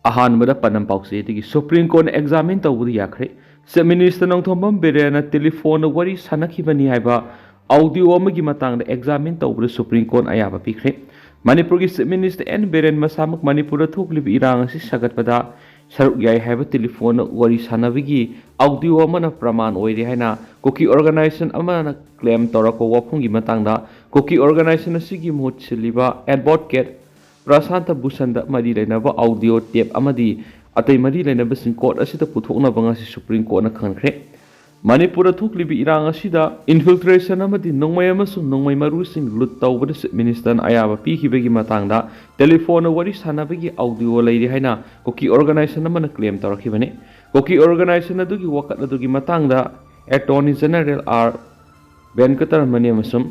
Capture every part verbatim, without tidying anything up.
ꯑꯍꯥꯟꯕꯗ ꯄꯥꯟꯗꯝ ꯄꯥꯎꯆꯦꯗꯒꯤ꯫ Supreme ꯀꯣꯔꯠꯅ examine ꯇꯧꯕꯗ ꯌꯥꯈ꯭ꯔꯦ꯫ ꯆꯤꯐ ꯃꯤꯅꯤꯁꯇꯔ ꯅꯣꯡꯊꯣꯝꯕꯝ ꯕꯤꯔꯦꯟꯅ ꯇꯦꯂꯤꯐꯣꯟꯗ ꯋꯥꯔꯤ ꯁꯥꯟꯅꯈꯤꯕꯅꯤ ꯍꯥꯏꯕ ꯑꯥꯎꯗꯤꯑꯣ ꯑꯃꯒꯤ ꯃꯇꯥꯡꯗ ꯑꯦꯛꯖꯥꯃꯤꯟ ꯇꯧꯕꯗ ꯁꯨꯄ꯭ꯔꯤꯝ ꯀꯣꯔꯠꯅ ꯑꯌꯥꯕ ꯄꯤꯈ꯭ꯔꯦ꯫ ꯃꯅꯤꯄꯨꯔꯒꯤ ꯆꯤꯐ ꯃꯤꯅꯤꯁꯇꯔ ꯑꯦꯟ ꯕꯤꯔꯦꯟ ꯃꯁꯥꯃꯛ ꯃꯅꯤꯄꯨꯔꯗ ꯊꯣꯛꯂꯤꯕ ꯏꯔꯥꯡ ꯑꯁꯤ ꯁꯥꯒꯠꯄꯗ ꯁꯔꯨꯛ ꯌꯥꯏ ꯍꯥꯏꯕ ꯇꯦꯂꯤꯐꯣꯟꯗ ꯋꯥꯔꯤ ꯁꯥꯟꯅꯕꯒꯤ ꯑꯥꯎꯗꯤꯑꯣ ꯑꯃꯅ ꯄ꯭ꯔꯃꯥꯟ ꯑꯣꯏꯔꯦ ꯍꯥꯏꯅ ꯀꯨꯀꯤ ꯑꯣꯔꯒꯅꯥꯏꯖꯦꯁꯟ ꯑꯃꯅ ꯀ꯭ꯂꯦꯝ ꯇꯧꯔꯛꯄ ꯋꯥꯐꯝꯒꯤ ꯃꯇꯥꯡꯗ ꯀꯨꯀꯤ ꯑꯣꯔꯒꯅꯥꯏꯖꯦꯁꯟ ꯑꯁꯤꯒꯤ ꯃꯍꯨꯠ ꯁꯤꯜꯂꯤꯕ ꯑꯦꯗꯚꯣꯀꯦꯠ ꯄ꯭ꯔꯁꯥꯟꯇ ꯚꯨꯁꯟꯗ ꯃꯔꯤ ꯂꯩꯅꯕ ꯑꯥꯎꯗꯤꯑꯣ ꯇꯦꯞ ꯑꯃꯗꯤ ꯑꯇꯩ ꯃꯔꯤ ꯂꯩꯅꯕꯁꯤꯡ ꯀꯣꯔꯠ ꯑꯁꯤꯗ ꯄꯨꯊꯣꯛꯅꯕ ꯉꯁꯤ ꯁꯨꯄ꯭ꯔꯤꯝ ꯀꯣꯔꯠꯅ ꯈꯪꯍꯟꯈ꯭ꯔꯦ꯫ ꯃꯅꯤꯄꯨꯔꯗ ꯊꯣꯛꯂꯤꯕ ꯏꯔꯥꯡ ꯑꯁꯤꯗ ꯏꯟꯐꯤꯜꯇ꯭ꯔꯦꯁꯟ ꯑꯃꯗꯤ ꯅꯣꯡꯃꯩ ꯑꯃꯁꯨꯡ ꯅꯣꯡꯃꯩ ꯃꯔꯨꯁꯤꯡ ꯂꯨꯠ ꯇꯧꯕꯗ ꯆꯤꯐ ꯃꯤꯅꯤꯁꯇꯔꯅ ꯑꯌꯥꯕ ꯄꯤꯈꯤꯕꯒꯤ ꯃꯇꯥꯡꯗ ꯇꯦꯂꯤꯐꯣꯟꯗ ꯋꯥꯔꯤ ꯁꯥꯟꯅꯕꯒꯤ ꯑꯥꯎꯗꯤꯑꯣ ꯂꯩꯔꯤ ꯍꯥꯏꯅ ꯀꯨꯀꯤ ꯑꯣꯔꯒꯅꯥꯏꯖꯦꯁꯟ ꯑꯃꯅ ꯀ꯭ꯂꯦꯝ ꯇꯧꯔꯛꯈꯤꯕꯅꯤ꯫ ꯀꯨꯀꯤ ꯑꯣꯔꯒꯅꯥꯏꯖꯦꯁꯟ ꯑꯗꯨꯒꯤ ꯋꯥꯀꯠ ꯑꯗꯨꯒꯤ ꯃꯇꯥꯡꯗ ꯑꯦꯇꯣꯔꯅꯤ ꯖꯦꯅꯔꯦꯜ ꯑꯥꯔ ꯚꯦꯟꯀꯇꯔꯃꯅꯤ ꯑꯃꯁꯨꯡ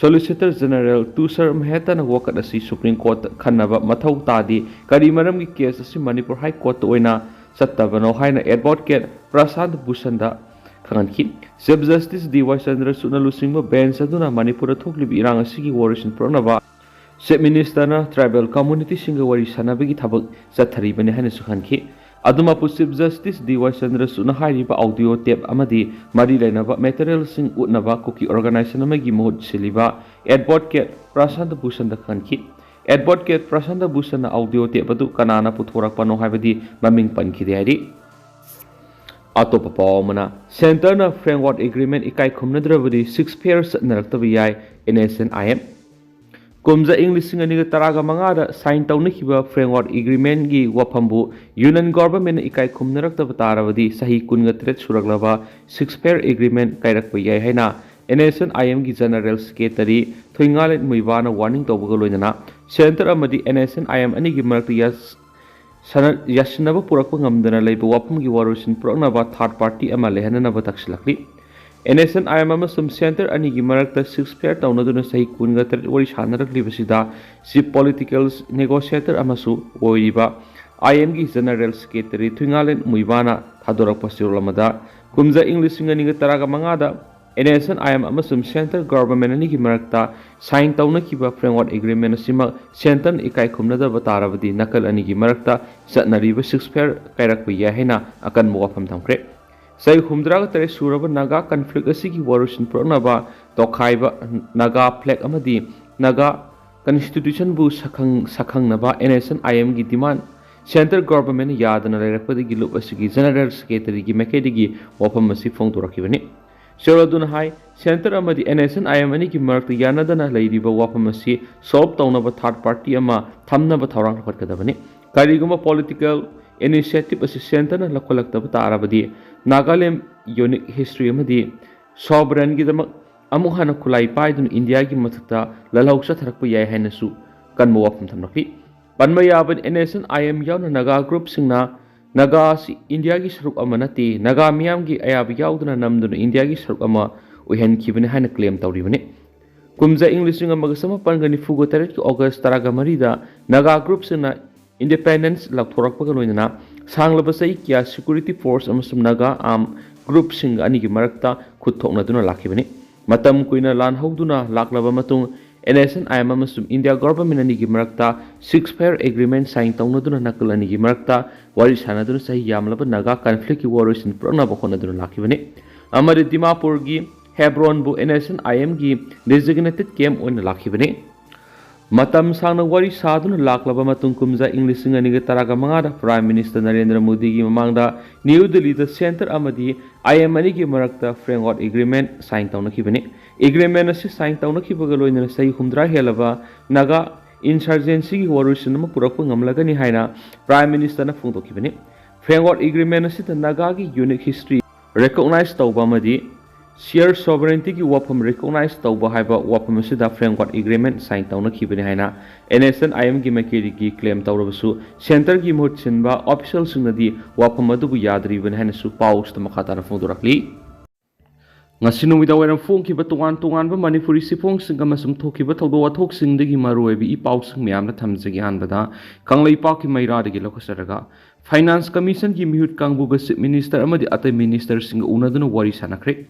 ꯁꯣꯂꯤꯁꯤꯇꯔ ꯖꯦꯅꯔꯦꯜ ꯇꯨꯁꯔ ꯃꯦꯍꯇꯥꯅ ꯋꯥꯀꯠ ꯑꯁꯤ ꯁꯨꯄ꯭ꯔꯤꯝ ꯀꯣꯔꯠꯇ ꯈꯟꯅꯕ ꯃꯊꯧ ꯇꯥꯗꯦ, ꯀꯔꯤ ꯃꯔꯝꯒꯤ ꯀꯦꯁ ꯑꯁꯤ ꯃꯅꯤꯄꯨꯔ ꯍꯥꯏ ꯀꯣꯔꯠꯇ ꯑꯣꯏꯅ ꯆꯠꯇꯕꯅꯣ ꯍꯥꯏꯅ ꯑꯦꯗꯚꯣꯀꯦꯠ ꯄ꯭ꯔꯁꯥꯟꯇ ꯚꯨꯁꯟꯗ ꯈꯪꯍꯟꯈꯤ꯫ ꯆꯤꯐ ꯖꯁꯇꯤꯁ ꯗꯤ ꯋꯥꯏ ꯆꯟꯗ꯭ꯔꯆꯨꯗꯅ ꯂꯨꯆꯤꯡꯕ ꯕꯦꯟꯆ ꯑꯗꯨꯅ ꯃꯅꯤꯄꯨꯔꯗ ꯊꯣꯛꯂꯤꯕ ꯏꯔꯥꯡ ꯑꯁꯤꯒꯤ ꯋꯥꯔꯣꯏꯁꯤꯟ ꯄꯨꯔꯛꯅꯕ ꯆꯤꯐ ꯃꯤꯅꯤꯁꯇꯔꯅ ꯇ꯭ꯔꯥꯏꯕꯦꯜ ꯀꯝꯃꯨꯅꯤꯇꯤꯁꯤꯡꯒ ꯋꯥꯔꯤ ꯁꯥꯟꯅꯕꯒꯤ ꯊꯕꯛ ꯆꯠꯊꯔꯤꯕꯅꯤ ꯍꯥꯏꯅꯁꯨ ꯈꯟꯈꯤ꯫ ꯑꯗꯨꯃꯛꯄꯨ ꯆꯤꯐ ꯖꯁꯇꯤꯁ ꯗꯤ ꯋꯥꯏ ꯆꯟꯗ꯭ꯔꯆꯨꯗꯅ ꯍꯥꯏꯔꯤꯕ ꯑꯥꯎꯗꯤꯑꯣ ꯇꯦꯞ ꯑꯃꯗꯤ ꯃꯔꯤ ꯂꯩꯅꯕ ꯃꯦꯇꯔꯤꯌꯦꯜꯁꯤꯡ ꯎꯠꯅꯕ ꯀꯨꯀꯤ ꯑꯣꯔꯒꯅꯥꯏꯖꯦꯁꯟ ꯑꯃꯒꯤ ꯃꯍꯨꯠ ꯁꯤꯜꯂꯤꯕ ꯑꯦꯗꯚꯣꯀꯦꯠ ꯄ꯭ꯔꯁꯥꯟꯇ ꯚꯨꯁꯟꯗ ꯈꯪꯍꯟꯈꯤ꯫ ꯑꯦꯗꯚꯣꯀꯦꯠ ꯄ꯭ꯔꯁꯥꯟꯇ ꯚꯨꯁꯟꯅ ꯑꯥꯎꯗꯤꯑꯣ ꯇꯦꯞ ꯑꯗꯨ ꯀꯅꯥꯅ ꯄꯨꯊꯣꯔꯛꯄꯅꯣ ꯍꯥꯏꯕꯗꯤ ꯃꯃꯤꯡ ꯄꯟꯈꯤꯗꯦ ꯍꯥꯏꯔꯤ꯫ ꯑꯇꯣꯞꯄ ꯄꯥꯎ ꯑꯃꯅ, ꯁꯦꯟꯇꯔꯅ ꯐ꯭ꯔꯦꯝꯋꯥꯔꯛ ꯑꯦꯒ꯭ꯔꯤꯃꯦꯟ ꯏꯀꯥꯏ ꯈꯨꯝꯅꯗ꯭ꯔꯕꯗꯤ ꯁꯤꯖꯐꯥꯌꯔ ꯆꯠꯅꯔꯛꯇꯕ ꯌꯥꯏ, N S N I M. ꯀꯨꯝꯖꯥ ꯏꯪ ꯂꯤꯁꯤꯡ ꯑꯅꯤꯒ ꯇꯔꯥꯒ ꯃꯉꯥꯗ ꯁꯥꯏꯟ ꯇꯧꯅꯈꯤꯕ ꯐ꯭ꯔꯦꯝꯋꯥꯔꯛ ꯑꯦꯒ꯭ꯔꯤꯃꯦꯟꯒꯤ ꯋꯥꯐꯝꯕꯨ ꯌꯨꯅꯤꯌꯟ ꯒꯣꯚꯔꯟꯃꯦꯟꯅ ꯏꯀꯥꯏ ꯈꯨꯝꯅꯔꯛꯇꯕ ꯇꯥꯔꯕꯗꯤ ꯆꯍꯤ ꯀꯨꯟꯒ ꯇꯔꯦꯠ ꯁꯨꯔꯛꯂꯕ ꯁꯤꯖꯐꯥꯌꯔ ꯑꯦꯒ꯭ꯔꯤꯃꯦꯟ ꯀꯥꯏꯔꯛꯄ ꯌꯥꯏ ꯍꯥꯏꯅ ꯑꯦꯟ ꯑꯦꯁ ꯑꯦꯟ ꯑꯥꯏ ꯑꯦꯝꯒꯤ ꯖꯦꯅꯔꯦꯜ ꯁꯦꯀ꯭ꯔꯦꯇꯔꯤ ꯊꯨꯏꯉꯥꯂꯦꯟ ꯃꯨꯏꯕꯥꯅ ꯋꯥꯔꯅꯤꯡ ꯇꯧꯕꯒ ꯂꯣꯏꯅꯅ ꯁꯦꯟꯇꯔ ꯑꯃꯗꯤ N S N I M ꯑꯅꯤꯒꯤ ꯃꯔꯛꯇ ꯌꯥꯁ-, ꯁꯅ-, ꯌꯥꯁꯤꯟꯅꯕ ꯄꯨꯔꯛꯄ ꯉꯝꯗꯅ ꯂꯩꯕ ꯋꯥꯐꯝꯒꯤ ꯋꯥꯔꯣꯏꯁꯤꯟ ꯄꯨꯔꯛꯅꯕ ꯊꯥꯔꯗ ꯄꯥꯔꯇꯤ ꯑꯃ ꯂꯩꯍꯟꯅꯅꯕ ꯇꯛꯁꯤꯜꯂꯛꯂꯤ꯫ N S N I M ꯑꯃꯁꯨꯡ ꯁꯦꯟꯇꯔ ꯑꯅꯤꯒꯤ ꯃꯔꯛꯇ ꯁꯤꯖꯐꯥꯌꯔ ꯇꯧꯅꯗꯨꯅ ꯆꯍꯤ ꯀꯨꯟꯒ ꯇꯔꯦꯠ ꯋꯥꯔꯤ ꯁꯥꯟꯅꯔꯛꯂꯤꯕꯁꯤꯗ ꯆꯤꯐ ꯄꯣꯂꯤꯇꯤꯀꯦꯜ ꯅꯦꯒꯣꯁꯤꯌꯦꯇꯔ ꯑꯃꯁꯨ ꯑꯣꯏꯔꯤꯕ ꯑꯥꯏ ꯑꯦꯝꯒꯤ ꯖꯦꯅꯔꯦꯜ ꯁꯦꯀ꯭ꯔꯦꯇꯔꯤ ꯊꯨꯏꯉꯥꯂꯦꯟ ꯃꯨꯏꯕꯥꯅ ꯊꯥꯗꯣꯔꯛꯄ ꯆꯦꯔꯣꯜ ꯑꯃꯗ ꯀꯨꯝꯖꯥ ꯏꯪ ꯂꯤꯁꯤꯡ ꯑꯅꯤꯒ ꯇꯔꯥꯒ ꯃꯉꯥꯗ NSNIM ꯑꯃꯁꯨꯡ Centre Government ꯑꯅꯤꯒꯤ ꯃꯔꯛꯇ sign ꯇꯧꯅꯈꯤꯕ Framework Agreement ꯑꯁꯤꯃꯛ Centreꯅ ꯏꯀꯥꯏ ꯈꯨꯝꯅꯗꯕ ꯇꯥꯔꯕꯗꯤ ꯅꯥꯀꯜ ꯑꯅꯤꯒꯤ ꯃꯔꯛꯇ ꯆꯠꯅꯔꯤꯕ ceasefire ꯀꯥꯏꯔꯛꯄ ꯌꯥꯏ ꯍꯥꯏꯅ ꯑꯀꯟꯕ ꯋꯥꯐꯝ ꯊꯝꯈ꯭ꯔꯦ꯫ ꯆꯍꯤ ꯍꯨꯝꯐꯨꯇꯔꯥꯒ ꯇꯔꯦꯠ ꯁꯨꯔꯕ ꯅꯥꯒꯥ conflict ꯑꯁꯤꯒꯤ ꯋꯥꯔꯣꯏꯁꯤꯟ ꯄꯨꯔꯛꯅꯕ ꯇꯣꯈꯥꯏꯕ ꯅꯥꯒꯥ flag ꯑꯃꯗꯤ ꯅꯥꯒꯥ Constitutionꯕꯨ ꯁꯛꯈꯪ-, ꯁꯛꯈꯪꯅꯕ NSNIMꯒꯤ demand Centre Governmentꯅ ꯌꯥꯗꯅ ꯂꯩꯔꯛꯄꯗꯒꯤ ꯂꯨꯞ ꯑꯁꯤꯒꯤ General Secretaryꯒꯤ ꯃꯥꯏꯀꯩꯗꯒꯤ ꯋꯥꯐꯝ ꯑꯁꯤ ꯐꯣꯡꯗꯣꯔꯛꯈꯤꯕꯅꯤ꯫ ꯁꯦꯔꯣꯗꯨꯅ ꯍꯥꯏ, Centre ꯑꯃꯗꯤ NSNIM ꯑꯅꯤꯒꯤ ꯃꯔꯛꯇ ꯌꯥꯅꯗꯅ ꯂꯩꯔꯤꯕ ꯋꯥꯐꯝ ꯑꯁꯤ solve ꯇꯧꯅꯕ third party ꯑꯃ ꯊꯝꯅꯕ ꯊꯧꯔꯥꯡ ꯂꯧꯈꯠꯀꯗꯕꯅꯤ꯫ ꯀꯔꯤꯒꯨꯝꯕ political initiative ꯑꯁꯤ Centreꯅ ꯂꯧꯈꯠꯂꯛꯇꯕ ꯇꯥꯔꯕꯗꯤ Nagaland unique history ꯑꯃꯗꯤ sovereignꯒꯤꯗꯃꯛ ꯑꯃꯨꯛ ꯍꯟꯅ ꯈꯨꯠꯂꯥꯏ ꯄꯥꯏꯗꯨꯅ ꯏꯟꯗꯤꯌꯥꯒꯤ ꯃꯊꯛꯇ ꯂꯥꯜꯍꯧ ꯆꯠꯊꯔꯛꯄ ꯌꯥꯏ ꯍꯥꯏꯅꯁꯨ ꯀꯟꯕ ꯋꯥꯐꯝ ꯊꯝꯂꯛꯂꯤ꯫ ꯄꯟꯕ ꯌꯥꯕ NSNIM ꯌꯥꯎꯅ ꯅꯥꯒꯥ groupꯁꯤꯡꯅ ꯅꯥꯒꯥ ꯑꯁꯤ ꯏꯟꯗꯤꯌꯥꯒꯤ ꯁꯔꯨꯛ ꯑꯃ ꯅꯠꯇꯦ, ꯅꯥꯒꯥ ꯃꯤꯌꯥꯝꯒꯤ ꯑꯌꯥꯕ ꯌꯥꯎꯗꯅ ꯅꯝꯗꯨꯅ ꯏꯟꯗꯤꯌꯥꯒꯤ ꯁꯔꯨꯛ ꯑꯃ ꯑꯣꯏꯍꯟꯈꯤꯕꯅꯤ ꯍꯥꯏꯅ claim ꯇꯧꯔꯤꯕꯅꯤ꯫ ꯀꯨꯝꯖꯥ ꯏꯪ ꯂꯤꯁꯤꯡ ꯑꯃꯒ ꯆꯃꯥꯄꯟꯒ ꯅꯤꯐꯨꯒ ꯇꯔꯦꯠꯀꯤ August ꯇꯔꯥꯒ ꯃꯔꯤꯗ ꯅꯥꯒꯥ groupꯁꯤꯡꯅ independence ꯂꯥꯎꯊꯣꯔꯛꯄꯒ ꯂꯣꯏꯅꯅ ꯁꯥꯡꯂꯕ ꯆꯍꯤ ꯀꯌꯥ security force ꯑꯃꯁꯨꯡ ꯅꯥꯒꯥ arm groupꯁꯤꯡ ꯑꯅꯤꯒꯤ ꯃꯔꯛꯇ ꯈꯨꯠ ꯊꯣꯛꯅꯗꯨꯅ ꯂꯥꯛꯈꯤꯕꯅꯤ꯫ ꯃꯇꯝ ꯀꯨꯏꯅ ꯂꯥꯟ ꯍꯧꯗꯨꯅ ꯂꯥꯛꯂꯕ ꯃꯇꯨꯡ NSNIM ꯑꯃꯁꯨꯡ India Government ꯑꯅꯤꯒꯤ ꯃꯔꯛꯇ ceasefire agreement sign ꯇꯧꯅꯗꯨꯅ ꯅꯥꯀꯜ ꯑꯅꯤꯒꯤ ꯃꯔꯛꯇ ꯋꯥꯔꯤ ꯁꯥꯟꯅꯗꯨꯅ ꯆꯍꯤ ꯌꯥꯝꯂꯕ ꯅꯥꯒꯥ conflictꯀꯤ ꯋꯥꯔꯣꯏꯁꯤꯟ ꯄꯨꯔꯛꯅꯕ ꯍꯣꯠꯅꯗꯨꯅ ꯂꯥꯛꯈꯤꯕꯅꯤ꯫ ꯑꯃꯗꯤ ꯗꯤꯃꯥꯄꯨꯔꯒꯤ ꯍꯦꯕ꯭ꯔꯣꯟꯕꯨ NSNIMꯒꯤ designated camp ꯑꯣꯏꯅ ꯂꯥꯛꯈꯤꯕꯅꯤ꯫ ꯃꯇꯝ ꯁꯥꯡꯅ ꯋꯥꯔꯤ ꯁꯥꯗꯨꯅ ꯂꯥꯛꯂꯕ ꯃꯇꯨꯡ ꯀꯨꯝꯖꯥ ꯏꯪ ꯂꯤꯁꯤꯡ ꯑꯅꯤꯒ ꯇꯔꯥꯒ ꯃꯉꯥꯗ Prime Minister ꯅꯔꯦꯟꯗ꯭ꯔ ꯃꯣꯗꯤꯒꯤ ꯃꯃꯥꯡꯗ ꯅ꯭ꯌꯨ ꯗꯤꯜꯂꯤꯗ Centre ꯑꯃꯗꯤ IM ꯑꯅꯤꯒꯤ ꯃꯔꯛꯇ Framework Agreement sign ꯇꯧꯅꯈꯤꯕꯅꯤ꯫ Agreement ꯑꯁꯤ sign ꯇꯧꯅꯈꯤꯕꯒ ꯂꯣꯏꯅꯅ ꯆꯍꯤ ꯍꯨꯝꯐꯨꯇꯔꯥ ꯍꯦꯜꯂꯕ ꯅꯥꯒꯥ insurgencyꯒꯤ ꯋꯥꯔꯣꯏꯁꯤꯟ ꯑꯃ ꯄꯨꯔꯛꯄ ꯉꯝꯂꯒꯅꯤ ꯍꯥꯏꯅ Prime Ministerꯅ ꯐꯣꯡꯗꯣꯛꯈꯤꯕꯅꯤ꯫ Framework Agreement ꯑꯁꯤꯗ ꯅꯥꯒꯥꯒꯤ unique history recognize ꯇꯧꯕ ꯑꯃꯗꯤ shared sovereigntyꯒꯤ ꯋꯥꯐꯝ recognize ꯇꯧꯕ ꯍꯥꯏꯕ ꯋꯥꯐꯝ ꯑꯁꯤꯗ Framework Agreement sign ꯇꯧꯅꯈꯤꯕꯅꯤ ꯍꯥꯏꯅ NSNIMꯒꯤ ꯃꯥꯏꯀꯩꯗꯒꯤ claim ꯇꯧꯔꯕꯁꯨ, Centreꯒꯤ ꯃꯍꯨꯠ ꯁꯤꯟꯕ officialꯁꯤꯡꯅꯗꯤ ꯋꯥꯐꯝ ꯑꯗꯨꯕꯨ ꯌꯥꯗ꯭ꯔꯤꯕꯅꯤ ꯍꯥꯏꯅꯁꯨ ꯄꯥꯎꯁꯤꯗ ꯃꯈꯥ ꯇꯥꯅ ꯐꯣꯡꯗꯣꯔꯛꯂꯤ꯫ ꯉꯁꯤ ꯅꯨꯃꯤꯗꯥꯡ ꯋꯥꯏꯔꯝ ꯐꯣꯡꯈꯤꯕ ꯇꯣꯉꯥꯟ ꯇꯣꯉꯥꯟꯕ ꯃꯅꯤꯄꯨꯔꯤ ꯆꯦꯐꯣꯡꯁꯤꯡ ꯑꯃꯁꯨꯡ ꯊꯣꯛꯈꯤꯕ ꯊꯧꯗꯣꯛ ꯋꯥꯊꯣꯛꯁꯤꯡꯗꯒꯤ ꯃꯔꯨꯑꯣꯏꯕ ꯏ ꯄꯥꯎꯁꯤꯡ ꯃꯌꯥꯝꯅ ꯊꯝꯖꯒꯦ꯫ ꯑꯍꯥꯟꯕꯗ ꯀꯪꯂꯩꯄꯥꯛꯀꯤ ꯃꯩꯔꯥꯗꯒꯤ ꯂꯧꯈꯠꯆꯔꯒ, Finance Commissionꯒꯤ ꯃꯤꯍꯨꯠ ꯀꯥꯡꯕꯨꯒ Chief Minister ꯑꯃꯗꯤ ꯑꯇꯩ ministerꯁꯤꯡꯒ ꯎꯅꯗꯨꯅ ꯋꯥꯔꯤ ꯁꯥꯟꯅꯈ꯭ꯔꯦ꯫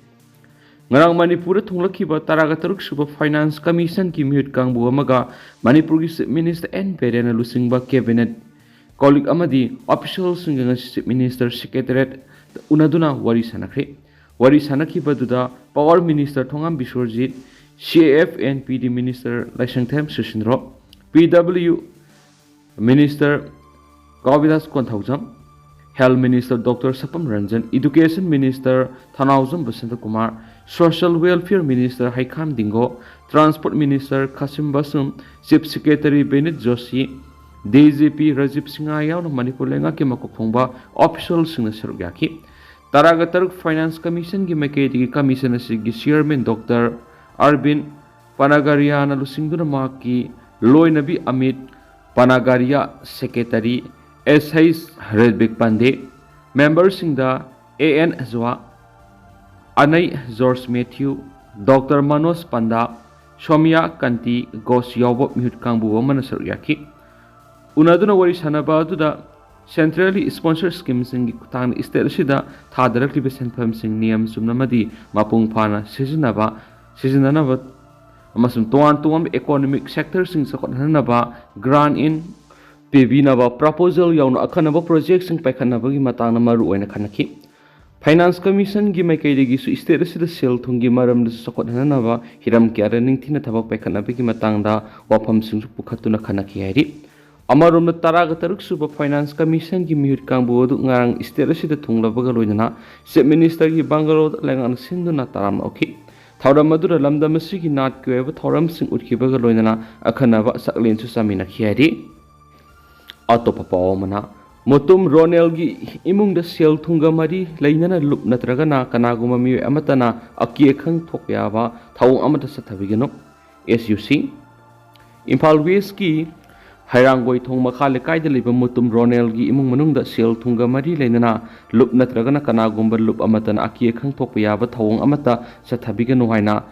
ꯉꯔꯥꯡ ꯃꯅꯤꯄꯨꯔꯗ ꯊꯨꯡꯂꯛꯈꯤꯕ ꯇꯔꯥꯒ ꯇꯔꯨꯛ ꯁꯨꯕ Finance Commission ꯒꯤ ꯃꯤꯍꯨꯠ ꯀꯥꯡꯕꯨ ꯑꯃꯒ ꯃꯅꯤꯄꯨꯔꯒꯤ Chief Minister ꯑꯦꯟ ꯕꯤꯔꯦꯟꯅ ꯂꯨꯆꯤꯡꯕ Cabinet colleague ꯑꯃꯗꯤ official ꯁꯤꯡꯒ ꯉꯁꯤ Chief Minister Secretariat ꯎꯅꯗꯨꯅ ꯋꯥꯔꯤ ꯁꯥꯟꯅꯈ꯭ꯔꯦ꯫ ꯋꯥꯔꯤ ꯁꯥꯟꯅꯈꯤꯕꯗꯨꯗ Power Minister Thongam ꯕꯤꯁ꯭ꯋꯔꯖꯤꯠ, C A F and P D Minister ꯂꯥꯏꯁꯪꯊꯦꯝ ꯁꯨꯁꯤꯟꯗ꯭ꯔꯣ, P W Minister ꯀꯥꯕꯤꯗꯥꯁ Konthoujam, Health Minister Doctor ꯁꯄꯝ Ranjan, Education Minister ꯊꯅꯥꯎꯖꯝ Basanta Kumar, Social Welfare Minister ꯍꯩꯈꯥꯝ ꯗꯤꯡꯒꯣ, Transport Minister ꯈꯥꯁꯤꯝ ꯕꯥꯁꯨꯝ, Chief Secretary ꯕꯤꯅꯤꯠ Joshi, D G P Rajiv Singh ꯌꯥꯎꯅ ꯃꯅꯤꯄꯨꯔ ꯂꯩꯉꯥꯛꯀꯤ ꯃꯀꯣꯛ ꯊꯣꯡꯕ official ꯁꯤꯡꯅ ꯁꯔꯨꯛ ꯌꯥꯈꯤ꯫ ꯇꯔꯥꯒ ꯇꯔꯨꯛ Finance Commission ꯒꯤ ꯃꯥꯏꯀꯩꯗꯒꯤ commission ꯑꯁꯤꯒꯤ Chairman Doctor ꯑꯔꯕꯤꯟ ꯄꯅꯥꯒꯥꯔꯤꯌꯥꯅ ꯂꯨꯆꯤꯡꯗꯨꯅ ꯃꯍꯥꯛꯀꯤ ꯂꯣꯏꯅꯕꯤ Amit Panagariya, Secretary S H Redbik Pandey, member ꯁꯤꯡꯗ A N Hajwa, Annie George Mathew, Doctor Manoj Panda, Soumya Kanti Ghosh ꯌꯥꯎꯕ ꯃꯤꯍꯨꯠ ꯀꯥꯡꯕꯨ ꯑꯃꯅ ꯁꯔꯨꯛ ꯌꯥꯈꯤ꯫ ꯎꯅꯗꯨꯅ ꯋꯥꯔꯤ ꯁꯥꯟꯅꯕ ꯑꯗꯨꯗ centrally sponsored scheme ꯁꯤꯡꯒꯤ ꯈꯨꯠꯊꯥꯡꯗ state ꯑꯁꯤꯗ ꯊꯥꯗꯔꯛꯂꯤꯕ ꯁꯦꯟꯐꯝꯁꯤꯡ ꯅꯤꯌꯝ ꯆꯨꯝꯅ ꯑꯃꯗꯤ ꯃꯄꯨꯡ ꯐꯥꯅ ꯁꯤꯖꯤꯟꯅꯕ, ꯁꯤꯖꯤꯟꯅꯅꯕ ꯑꯃꯁꯨꯡ ꯇꯣꯉꯥꯟ ꯇꯣꯉꯥꯟꯕ economic sector ꯁꯤꯡ ꯆꯥꯎꯈꯠꯍꯟꯅꯕ grant in ꯄꯤꯕꯤꯅꯕ proposal ꯌꯥꯎꯅ ꯑꯈꯟꯅꯕ project ꯁꯤꯡ ꯄꯥꯏꯈꯠꯅꯕꯒꯤ ꯃꯇꯥꯡꯗ ꯃꯔꯨ ꯑꯣꯏꯅ ꯈꯟꯅꯈꯤ꯫ Finance Commission ꯒꯤ ꯃꯥꯏꯀꯩꯗꯒꯤꯁꯨ state ꯑꯁꯤꯗ ꯁꯦꯜ ꯊꯨꯝꯒꯤ ꯃꯔꯝꯗꯁꯨ ꯆꯥꯎꯈꯠꯍꯟꯅꯅꯕ ꯍꯤꯔꯝ ꯀꯌꯥꯗ ꯅꯤꯡꯊꯤꯅ ꯊꯕꯛ ꯄꯥꯏꯈꯠꯅꯕꯒꯤ ꯃꯇꯥꯡꯗ ꯋꯥꯐꯝꯁꯤꯡꯁꯨ ꯄꯨꯈꯠꯇꯨꯅ ꯈꯟꯅꯈꯤ ꯍꯥꯏꯔꯤ꯫ ꯑꯃꯔꯣꯝꯗ, ꯇꯔꯥꯒ ꯇꯔꯨꯛ ꯁꯨꯕ Finance Commission ꯒꯤ ꯃꯤꯍꯨꯠ ꯀꯥꯡꯕꯨ ꯑꯗꯨ ꯉꯔꯥꯡ state ꯑꯁꯤꯗ ꯊꯨꯡꯂꯕꯒ ꯂꯣꯏꯅꯅ Chief Minister ꯒꯤ bungalow ꯗ ꯂꯩꯉꯥꯛꯅ ꯁꯤꯟꯗꯨꯅ ꯇꯔꯥꯝꯅ ꯑꯣꯛꯈꯤ꯫ ꯊꯧꯔꯝ ꯑꯗꯨꯗ ꯂꯝꯗꯝ ꯑꯁꯤꯒꯤ ꯅꯥꯠꯀꯤ ꯑꯣꯏꯕ ꯊꯧꯔꯝꯁꯤꯡ ꯎꯠꯈꯤꯕꯒ ꯂꯣꯏꯅꯅ ꯑꯈꯟꯅꯕ ꯆꯥꯛꯂꯦꯟꯁꯨ ꯆꯥꯃꯤꯟꯅꯈꯤ ꯍꯥꯏꯔꯤ꯫ ꯑꯇꯣꯞꯄ ꯄꯥꯎ ꯑꯃꯅ, ꯃꯨꯇꯨꯝ ꯔꯣꯅꯦꯜꯒꯤ ꯏꯃꯨꯡꯗ ꯁꯦꯜ ꯊꯨꯝꯒ ꯃꯔꯤ ꯂꯩꯅꯅ ꯂꯨꯞ ꯅꯠꯇ꯭ꯔꯒꯅ ꯀꯅꯥꯒꯨꯝꯕ ꯃꯤꯑꯣꯏ ꯑꯃꯠꯇꯅ ꯑꯀꯤ ꯑꯈꯪ ꯊꯣꯛꯄ ꯌꯥꯕ ꯊꯧꯑꯣꯡ ꯑꯃꯠꯇ ꯆꯠꯊꯕꯤꯒꯅꯨ꯫ S U C꯫ Imphal West ꯀꯤ ꯍꯩꯔꯥꯡꯒꯣꯏ ꯊꯣꯡ ꯃꯈꯥ ꯂꯩꯀꯥꯏꯗ ꯂꯩꯕ ꯃꯨꯇꯨꯝ ꯔꯣꯅꯦꯜꯒꯤ ꯏꯃꯨꯡ ꯃꯅꯨꯡꯗ ꯁꯦꯜ ꯊꯨꯝꯒ ꯃꯔꯤ ꯂꯩꯅꯅ ꯂꯨꯞ ꯅꯠꯇ꯭ꯔꯒꯅ ꯀꯅꯥꯒꯨꯝꯕ ꯂꯨꯞ ꯑꯃꯠꯇꯅ ꯑꯀꯤ ꯑꯈꯪ ꯊꯣꯛꯄ ꯌꯥꯕ ꯊꯧꯑꯣꯡ ꯑꯃꯠꯇ ꯆꯠꯊꯕꯤꯒꯅꯨ ꯍꯥꯏꯅ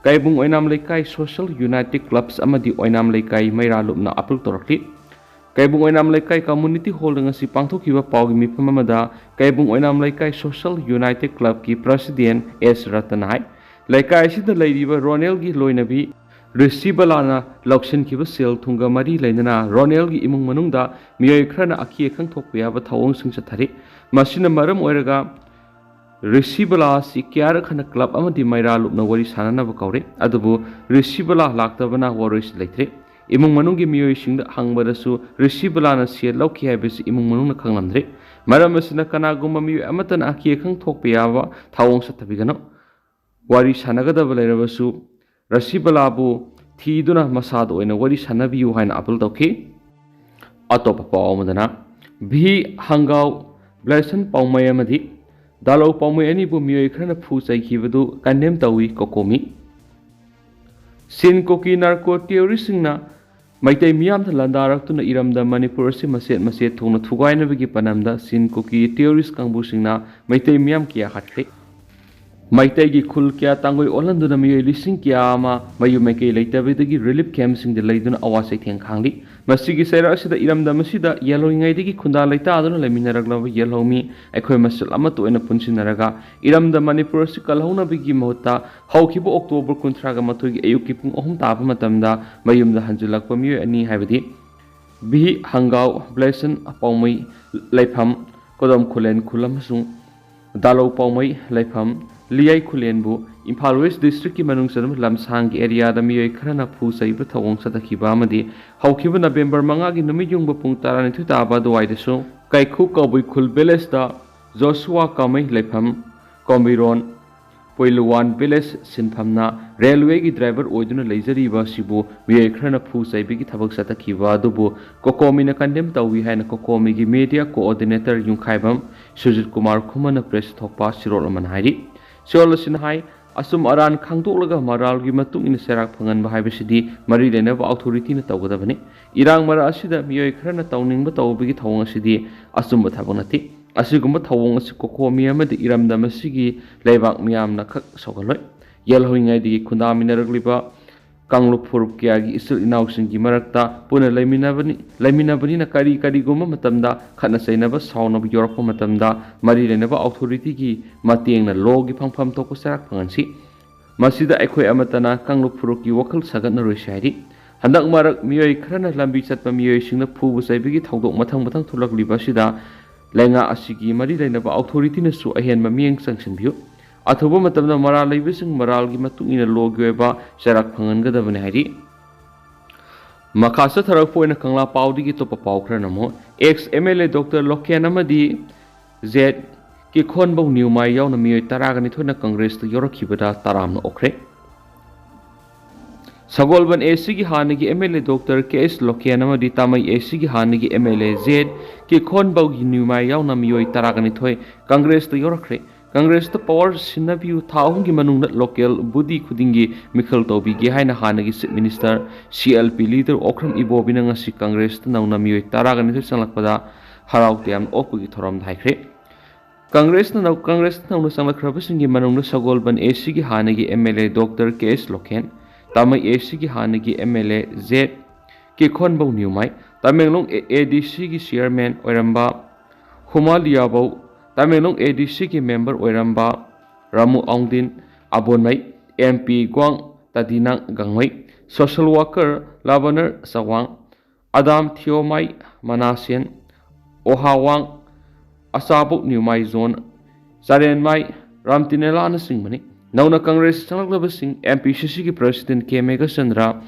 ꯀꯩꯕꯨꯡ ꯑꯣꯏꯅꯥꯝ ꯂꯩꯀꯥꯏ Social United Clubs ꯑꯃꯗꯤ ꯑꯣꯏꯅꯥꯝ ꯂꯩꯀꯥꯏ ꯃꯩꯔꯥ ꯂꯨꯞꯅ appeal ꯇꯧꯔꯛꯂꯤ꯫ ꯀꯩꯕꯨꯡ ꯑꯣꯏꯅꯥꯝ ꯂꯩꯀꯥꯏ Community Hall ꯗ ꯉꯁꯤ ꯄꯥꯡꯊꯣꯛꯈꯤꯕ ꯄꯥꯎꯒꯤ ꯃꯤꯐꯝ ꯑꯃꯗ ꯀꯩꯕꯨꯡ ꯑꯣꯏꯅꯥꯝ ꯂꯩꯀꯥꯏ Social United Club ꯀꯤ President S ꯔꯇꯟ ꯍꯥꯏ, ꯂꯩꯀꯥꯏ ꯑꯁꯤꯗ ꯂꯩꯔꯤꯕ ꯔꯣꯅꯦꯜꯒꯤ ꯂꯣꯏꯅꯕꯤ ꯔꯤꯁꯤꯕꯂꯥꯅ ꯂꯧꯁꯤꯟꯈꯤꯕ ꯁꯦꯜ ꯊꯨꯝꯒ ꯃꯔꯤ ꯂꯩꯅꯅ ꯔꯣꯅꯦꯜꯒꯤ ꯏꯃꯨꯡ ꯃꯅꯨꯡꯗ ꯃꯤꯑꯣꯏ ꯈꯔꯅ ꯑꯈꯦ ꯑꯈꯪ ꯊꯣꯛꯄ ꯌꯥꯕ ꯊꯧꯑꯣꯡꯁꯤꯡ ꯆꯠꯊꯔꯤ꯫ ꯃꯁꯤꯅ ꯃꯔꯝ ꯑꯣꯏꯔꯒ ꯔꯤꯁꯤꯕꯂꯥ ꯑꯁꯤ ꯀꯌꯥꯔꯛ ꯍꯟꯅ ꯀ꯭ꯂꯕ ꯑꯃꯗꯤ ꯃꯩꯔꯥ ꯂꯨꯞꯅ ꯋꯥꯔꯤ ꯁꯥꯟꯅꯅꯕ ꯀꯧꯔꯦ, ꯑꯗꯨꯕꯨ ꯔꯤꯁꯤꯕꯂꯥ ꯂꯥꯛꯇꯕꯅ ꯋꯥꯔꯣꯏꯁꯤꯟ ꯂꯩꯇ꯭ꯔꯦ꯫ ꯏꯃꯨꯡ ꯃꯅꯨꯡꯒꯤ ꯃꯤꯑꯣꯏꯁꯤꯡꯗ ꯍꯪꯕꯗꯁꯨ ꯔꯤꯁꯤꯕꯂꯥꯅ ꯁꯦꯜ ꯂꯧꯈꯤ ꯍꯥꯏꯕꯁꯤ ꯏꯃꯨꯡ ꯃꯅꯨꯡꯅ ꯈꯪꯂꯝꯗ꯭ꯔꯦ꯫ ꯃꯔꯝ ꯑꯁꯤꯅ ꯀꯅꯥꯒꯨꯝꯕ ꯃꯤꯑꯣꯏ ꯑꯃꯠꯇꯅ ꯑꯈꯦ ꯑꯈꯪ ꯊꯣꯛꯄ ꯌꯥꯕ ꯊꯧꯑꯣꯡ ꯆꯠꯊꯕꯤꯒꯅꯨ꯫ ꯋꯥꯔꯤ ꯁꯥꯟꯅꯒꯗꯕ ꯂꯩꯔꯕꯁꯨ ꯔꯁꯤꯕꯂꯥꯕꯨ ꯊꯤꯗꯨꯅ ꯃꯁꯥꯗ ꯑꯣꯏꯅ ꯋꯥꯔꯤ ꯁꯥꯟꯅꯕꯤꯌꯨ ꯍꯥꯏꯅ ꯑꯥꯄꯤꯜ ꯇꯧꯈꯤ꯫ ꯑꯇꯣꯞꯄ ꯄꯥꯎ ꯑꯃꯗꯅ, ꯚꯤ ꯍꯪꯒꯥꯎ ꯕ꯭ꯂꯦꯁꯟ ꯄꯥꯎꯃꯩ ꯑꯃꯗꯤ ꯗꯥꯂꯧ ꯄꯥꯎꯃꯩ ꯑꯅꯤꯕꯨ ꯃꯤꯑꯣꯏ ꯈꯔꯅ ꯐꯨ ꯆꯩꯈꯤꯕꯗꯨ ꯀꯟꯗꯦꯝ ꯇꯧꯏ ꯀꯣꯀꯣꯃꯤ꯫ ꯁꯤꯟ ꯀꯨꯀꯤ ꯅꯥꯔꯀꯣ ꯇꯦꯔꯣꯔꯤꯁꯁꯤꯡꯅ ꯃꯩꯇꯩ ꯃꯤꯌꯥꯝꯗ ꯂꯥꯟꯗꯥꯔꯛꯇꯨꯅ ꯏꯔꯝꯗꯝ ꯃꯅꯤꯄꯨꯔ ꯑꯁꯤ ꯃꯆꯦꯠ ꯃꯆꯦꯠ ꯊꯣꯛꯅ ꯊꯨꯒꯥꯏꯅꯕꯒꯤ ꯄꯥꯟꯗꯝꯗ ꯁꯤꯟ ꯀꯨꯀꯤ ꯇꯦꯔꯣꯔꯤꯁ ꯀꯥꯡꯕꯨꯁꯤꯡꯅ ꯃꯩꯇꯩ ꯃꯤꯌꯥꯝ ꯀꯌꯥ ꯍꯥꯠꯈ꯭ꯔꯦ꯫ ꯃꯩꯇꯩꯒꯤ ꯈꯨꯜ ꯀꯌꯥ ꯇꯥꯡꯒꯣꯏ ꯑꯣꯜꯍꯟꯗꯨꯅ ꯃꯤꯑꯣꯏ ꯂꯤꯁꯤꯡ ꯀꯌꯥ ꯑꯃ ꯃꯌꯨꯝ ꯃꯩꯀꯩ ꯂꯩꯇꯕꯗꯒꯤ ꯔꯤꯂꯤꯐ ꯀꯦꯝꯞꯁꯤꯡꯗ ꯂꯩꯗꯨꯅ ꯑꯋꯥ ꯆꯩꯊꯦꯡ ꯈꯥꯡꯂꯤ꯫ ꯃꯁꯤꯒꯤ ꯆꯩꯔꯥꯛ ꯑꯁꯤꯗ ꯏꯔꯝꯗꯝ ꯑꯁꯤꯗ ꯌꯦꯜꯍꯧꯔꯤꯉꯩꯗꯒꯤ ꯈꯨꯟꯗꯥ ꯂꯩꯇꯥꯗꯨꯅ ꯂꯩꯃꯤꯟꯅꯔꯛꯂꯕ ꯌꯦꯜꯍꯧꯃꯤ ꯑꯩꯈꯣꯏ ꯃꯁꯦꯜ ꯑꯃꯠꯇ ꯑꯣꯏꯅ ꯄꯨꯟꯁꯤꯟꯅꯔꯒ ꯏꯔꯝꯗꯝ ꯃꯅꯤꯄꯨꯔ ꯑꯁꯤ ꯀꯜꯍꯧꯅꯕꯒꯤ ꯃꯍꯨꯠꯇ ꯍꯧꯈꯤꯕ ꯑꯣꯛꯇꯣꯕꯔ ꯀꯨꯟꯊ꯭ꯔꯥꯒ ꯃꯥꯊꯣꯏꯒꯤ ꯑꯌꯨꯛꯀꯤ ꯄꯨꯡ ꯑꯍꯨꯝ ꯇꯥꯕ ꯃꯇꯝꯗ ꯃꯌꯨꯝꯗ ꯍꯟꯖꯤꯜꯂꯛꯄ ꯃꯤꯑꯣꯏ ꯑꯅꯤ ꯍꯥꯏꯕꯗꯤ ꯚꯤ ꯍꯪꯒꯥꯎ ꯕ꯭ꯂꯦꯁꯟ ꯄꯥꯎꯃꯩ ꯂꯩꯐꯝ ꯀꯣꯗꯣꯝ ꯈꯨꯂꯦꯟ ꯈꯨꯜ ꯑꯃꯁꯨꯡ ꯗꯥꯂꯧ ꯄꯥꯎꯃꯩ ꯂꯩꯐꯝ ꯂꯤꯌꯥꯏ ꯈꯨꯂꯦꯟꯕꯨ ꯏꯝꯐꯥꯜ ꯋꯦꯁ ꯗꯤꯁꯇ꯭ꯔꯤꯛꯀꯤ ꯃꯅꯨꯡ ꯆꯟꯕ ꯂꯝꯁꯥꯡꯒꯤ ꯑꯦꯔꯤꯌꯥꯗ ꯃꯤꯑꯣꯏ ꯈꯔꯅ ꯐꯨ ꯆꯩꯕ ꯊꯧꯑꯣꯡ ꯆꯠꯊꯈꯤꯕ ꯑꯃꯗꯤ ꯍꯧꯈꯤꯕ ꯅꯕꯦꯝꯕꯔ ꯃꯉꯥꯒꯤ ꯅꯨꯃꯤꯠ ꯌꯨꯡꯕ ꯄꯨꯡ ꯇꯔꯥꯅꯤꯊꯣꯏ ꯇꯥꯕ ꯑꯗꯨꯋꯥꯏꯗꯁꯨ ꯀꯩꯈꯨ ꯀꯕꯨꯏ ꯈꯨꯜ ꯚꯤꯂꯦꯖꯇ ꯖꯣꯁꯨꯋꯥ ꯀꯥꯃꯩ ꯂꯩꯐꯝ ꯀꯣꯝꯕꯤꯔꯣꯟ ꯄꯣꯏꯂꯨꯋꯥꯟ ꯚꯤꯂꯦꯖ ꯁꯤꯟꯐꯝꯅ ꯔꯦꯜꯋꯦꯒꯤ ꯗ꯭ꯔꯥꯏꯚꯔ ꯑꯣꯏꯗꯨꯅ ꯂꯩꯖꯔꯤꯕ ꯑꯁꯤꯕꯨ ꯃꯤꯑꯣꯏ ꯈꯔꯅ ꯐꯨ ꯆꯩꯕꯒꯤ ꯊꯕꯛ ꯆꯠꯊꯈꯤꯕ ꯑꯗꯨꯕꯨ ꯀꯣꯀꯣꯃꯤꯅ ꯀꯟꯗꯦꯝ ꯇꯧꯏ ꯍꯥꯏꯅ ꯀꯣꯀꯣꯃꯤꯒꯤ ꯃꯦꯗꯤꯌꯥ ꯀꯣꯑꯣꯔꯗꯤꯅꯦꯇꯔ ꯌꯨꯝꯈꯥꯏꯕꯝ ꯁꯨꯖꯤꯠ ꯀꯨꯃꯥꯔ ꯈꯨꯃꯟꯅ ꯄ꯭ꯔꯦꯁꯇ ꯊꯣꯛꯄ ꯁꯤꯔꯣꯜ ꯑꯃꯅ ꯍꯥꯏꯔꯤ꯫ ꯁꯤꯔꯣꯜ ꯑꯁꯤꯅ ꯍꯥꯏ, ꯑꯆꯨꯝ ꯑꯔꯥꯟ ꯈꯪꯗꯣꯛꯂꯒ ꯃꯔꯥꯜꯒꯤ ꯃꯇꯨꯡ ꯏꯟꯅ ꯆꯩꯔꯥꯛ ꯐꯪꯍꯟꯕ ꯍꯥꯏꯕꯁꯤꯗꯤ ꯃꯔꯤ ꯂꯩꯅꯕ ꯑꯣꯊꯣꯔꯤꯇꯤꯅ ꯇꯧꯒꯗꯕꯅꯤ꯫ ꯏꯔꯥꯡ ꯃꯔꯛ ꯑꯁꯤꯗ ꯃꯤꯑꯣꯏ ꯈꯔꯅ ꯇꯧꯅꯤꯡꯕ ꯇꯧꯕꯒꯤ ꯊꯧꯑꯣꯡ ꯑꯁꯤꯗꯤ ꯑꯆꯨꯝꯕ ꯊꯕꯛ ꯅꯠꯇꯦ꯫ ꯑꯁꯤꯒꯨꯝꯕ ꯊꯧꯑꯣꯡ ꯑꯁꯤ ꯀꯣꯀꯣꯃꯤ ꯑꯃꯗꯤ ꯏꯔꯝꯗꯝ ꯑꯁꯤꯒꯤ ꯂꯩꯕꯥꯛ ꯃꯤꯌꯥꯝꯅ ꯈꯛ ꯁꯧꯒꯠꯂꯣꯏ꯫ ꯌꯦꯜꯍꯧꯔꯤꯉꯩꯗꯒꯤ ꯈꯨꯟꯗꯥꯃꯤꯟꯅꯔꯛꯂꯤꯕ ꯀꯥꯡꯂꯨꯞ ꯐꯨꯔꯨꯞ ꯀꯌꯥꯒꯤ ꯏꯆꯤꯜ ꯏꯅꯥꯎꯁꯤꯡꯒꯤ ꯃꯔꯛꯇ ꯄꯨꯟꯅ ꯂꯩꯃꯤꯟꯅꯕꯅꯤ, ꯂꯩꯃꯤꯟꯅꯕꯅꯤꯅ ꯀꯔꯤ ꯀꯔꯤꯒꯨꯝꯕ ꯃꯇꯝꯗ ꯈꯠꯅ ꯆꯩꯅꯕ ꯁꯥꯎꯅꯕ ꯌꯧꯔꯛꯄ ꯃꯇꯝꯗ ꯃꯔꯤ ꯂꯩꯅꯕ ꯑꯣꯊꯣꯔꯤꯇꯤꯒꯤ ꯃꯇꯦꯡꯅ ꯂꯣꯒꯤ ꯐꯪꯐꯝ ꯊꯣꯛꯄ ꯆꯩꯔꯥꯛ ꯐꯪꯍꯟꯁꯤ꯫ ꯃꯁꯤꯗ ꯑꯩꯈꯣꯏ ꯑꯃꯠꯇꯅ ꯀꯥꯡꯂꯨꯞ ꯐꯨꯔꯨꯞꯀꯤ ꯋꯥꯈꯜ ꯁꯥꯒꯠꯅꯔꯣꯏꯁꯤ ꯍꯥꯏꯔꯤ꯫ ꯍꯟꯗꯛ ꯃꯔꯛ ꯃꯤꯑꯣꯏ ꯈꯔꯅ ꯂꯝꯕꯤ ꯆꯠꯄ ꯃꯤꯑꯣꯏꯁꯤꯡꯅ ꯐꯨꯕ ꯆꯩꯕꯒꯤ ꯊꯧꯗꯣꯛ ꯃꯊꯪ ꯃꯊꯪ ꯊꯣꯛꯂꯛꯂꯤꯕ ꯑꯁꯤꯗ ꯂꯩꯉꯥꯛ ꯑꯁꯤꯒꯤ ꯃꯔꯤ ꯂꯩꯅꯕ ꯑꯧꯊꯣꯔꯤꯇꯤꯅꯁꯨ ꯑꯍꯦꯟꯕ ꯃꯤꯠꯌꯦꯡ ꯆꯪꯁꯤꯟꯕꯤꯌꯨ꯫ ꯑꯊꯨꯕ ꯃꯇꯝꯗ ꯃꯔꯥꯜ ꯂꯩꯕꯁꯤꯡ ꯃꯔꯥꯜꯒꯤ ꯃꯇꯨꯡ ꯏꯟꯅ ꯂꯣꯒꯤ ꯑꯣꯏꯕ ꯆꯩꯔꯥꯛ ꯐꯪꯍꯟꯒꯗꯕꯅꯤ ꯍꯥꯏꯔꯤ꯫ ꯃꯈꯥ ꯆꯠꯊꯔꯛꯄ ꯑꯣꯏꯅ ꯀꯪꯂꯥ ꯄꯥꯎꯗꯒꯤ ꯑꯇꯣꯞꯄ ꯄꯥꯎ ꯈꯔꯅ ꯑꯃꯨꯛ, X M L A doctor local ꯑꯃꯗꯤ ꯖꯦꯠ ꯀꯤꯈꯣꯟꯕꯧ ꯅ꯭ꯌꯨꯃꯥꯏ ꯌꯥꯎꯅ ꯃꯤꯑꯣꯏ ꯇꯔꯥꯒ ꯅꯤꯊꯣꯏꯅ ꯀꯪꯒ꯭ꯔꯦꯁꯇ ꯌꯧꯔꯛꯈꯤꯕꯗ ꯇꯔꯥꯝꯅ ꯑꯣꯛꯈ꯭ꯔꯦ꯫ ꯁꯒꯣꯜꯕꯟ ꯑꯦ ꯁꯤꯒꯤ ꯍꯥꯟꯅꯒꯤ M L A doctor K S local ꯑꯃꯗꯤ ꯇꯥꯃꯩ ꯑꯦ ꯁꯤꯒꯤ ꯍꯥꯟꯅꯒꯤ ꯑꯦꯝ ꯑꯦꯜ ꯑꯦ ꯖꯦꯠ ꯀꯤꯈꯣꯟꯕꯧꯒꯤ ꯅ꯭ꯌꯨꯃꯥꯏ ꯌꯥꯎꯅ ꯃꯤꯑꯣꯏ ꯇꯔꯥꯒ ꯅꯤꯊꯣꯏ ꯀꯪꯒ꯭ꯔꯦꯁꯇ ꯌꯧꯔꯛꯈ꯭ꯔꯦ꯫ ꯀꯪꯒ꯭ꯔꯦꯁꯇ ꯄꯋꯥꯔ ꯁꯤꯟꯅꯕꯤꯌꯨ, ꯊꯥ ꯑꯍꯨꯝꯒꯤ ꯃꯅꯨꯡꯗ ꯂꯣꯀꯦꯜ ꯕꯣꯗꯤ ꯈꯨꯗꯤꯡꯒꯤ ꯃꯤꯈꯜ ꯇꯧꯕꯤꯒꯦ ꯍꯥꯏꯅ ꯍꯥꯟꯅꯒꯤ chief minister C L P leader Okram ꯏꯕꯣꯕꯤꯅ ꯉꯁꯤ ꯀꯪꯒ꯭ꯔꯦꯁꯇ ꯅꯧꯅ ꯃꯤꯑꯣꯏ ꯇꯔꯥꯒ ꯅꯤꯊꯣꯏ ꯆꯪꯂꯛꯄꯗ ꯍꯔꯥꯎ ꯇꯌꯥꯝꯅ ꯑꯣꯛꯄꯒꯤ ꯊꯧꯔꯝꯗ ꯍꯥꯏꯈ꯭ꯔꯦ꯫ ꯀꯪꯒ꯭ꯔꯦꯁꯅ ꯅꯧ-, ꯀꯪꯒ꯭ꯔꯦꯁꯇ ꯅꯧꯅ ꯆꯪꯂꯛꯈ꯭ꯔꯕꯁꯤꯡꯒꯤ ꯃꯅꯨꯡꯗ ꯁꯒꯣꯜꯕꯟ ꯑꯦ ꯁꯤꯒꯤ ꯍꯥꯟꯅꯒꯤ M L A doctor K S Loken, Tamei A ꯁꯤꯒꯤ ꯍꯥꯟꯅꯒꯤ M L A Z Kikhonbou Newmai, Tamenglong A D ꯁꯤꯒꯤ ꯆꯤꯌꯔꯃꯦꯟ ꯑꯣꯏꯔꯝꯕ ꯍꯨꯃꯥꯂꯤꯌꯥꯕꯧ, ꯇꯃꯦꯡꯂꯣꯡ ꯑꯦ ꯗꯤ ꯁꯤꯒꯤ ꯃꯦꯝꯕꯔ ꯑꯣꯏꯔꯝꯕ Ramu Aungdin Abonmei, M P Gwang Tadinang Gangmei, social worker Labanar Chawang, Adam Thiomai Manasen, Ohawang Achabok Newmai John, Charenmai ꯔꯥꯝꯇꯤꯅꯦꯂꯥꯅꯆꯤꯡꯕꯅꯤ꯫ ꯅꯧꯅ ꯀꯪꯒ꯭ꯔꯦꯁ ꯆꯪꯂꯛꯂꯕꯁꯤꯡ ꯑꯦꯝ ꯄꯤ ꯁꯤ ꯁꯤꯒꯤ ꯄ꯭ꯔꯁꯤꯗꯦꯟ ꯀꯦ ꯃꯦꯘꯆꯟꯗ꯭ꯔ,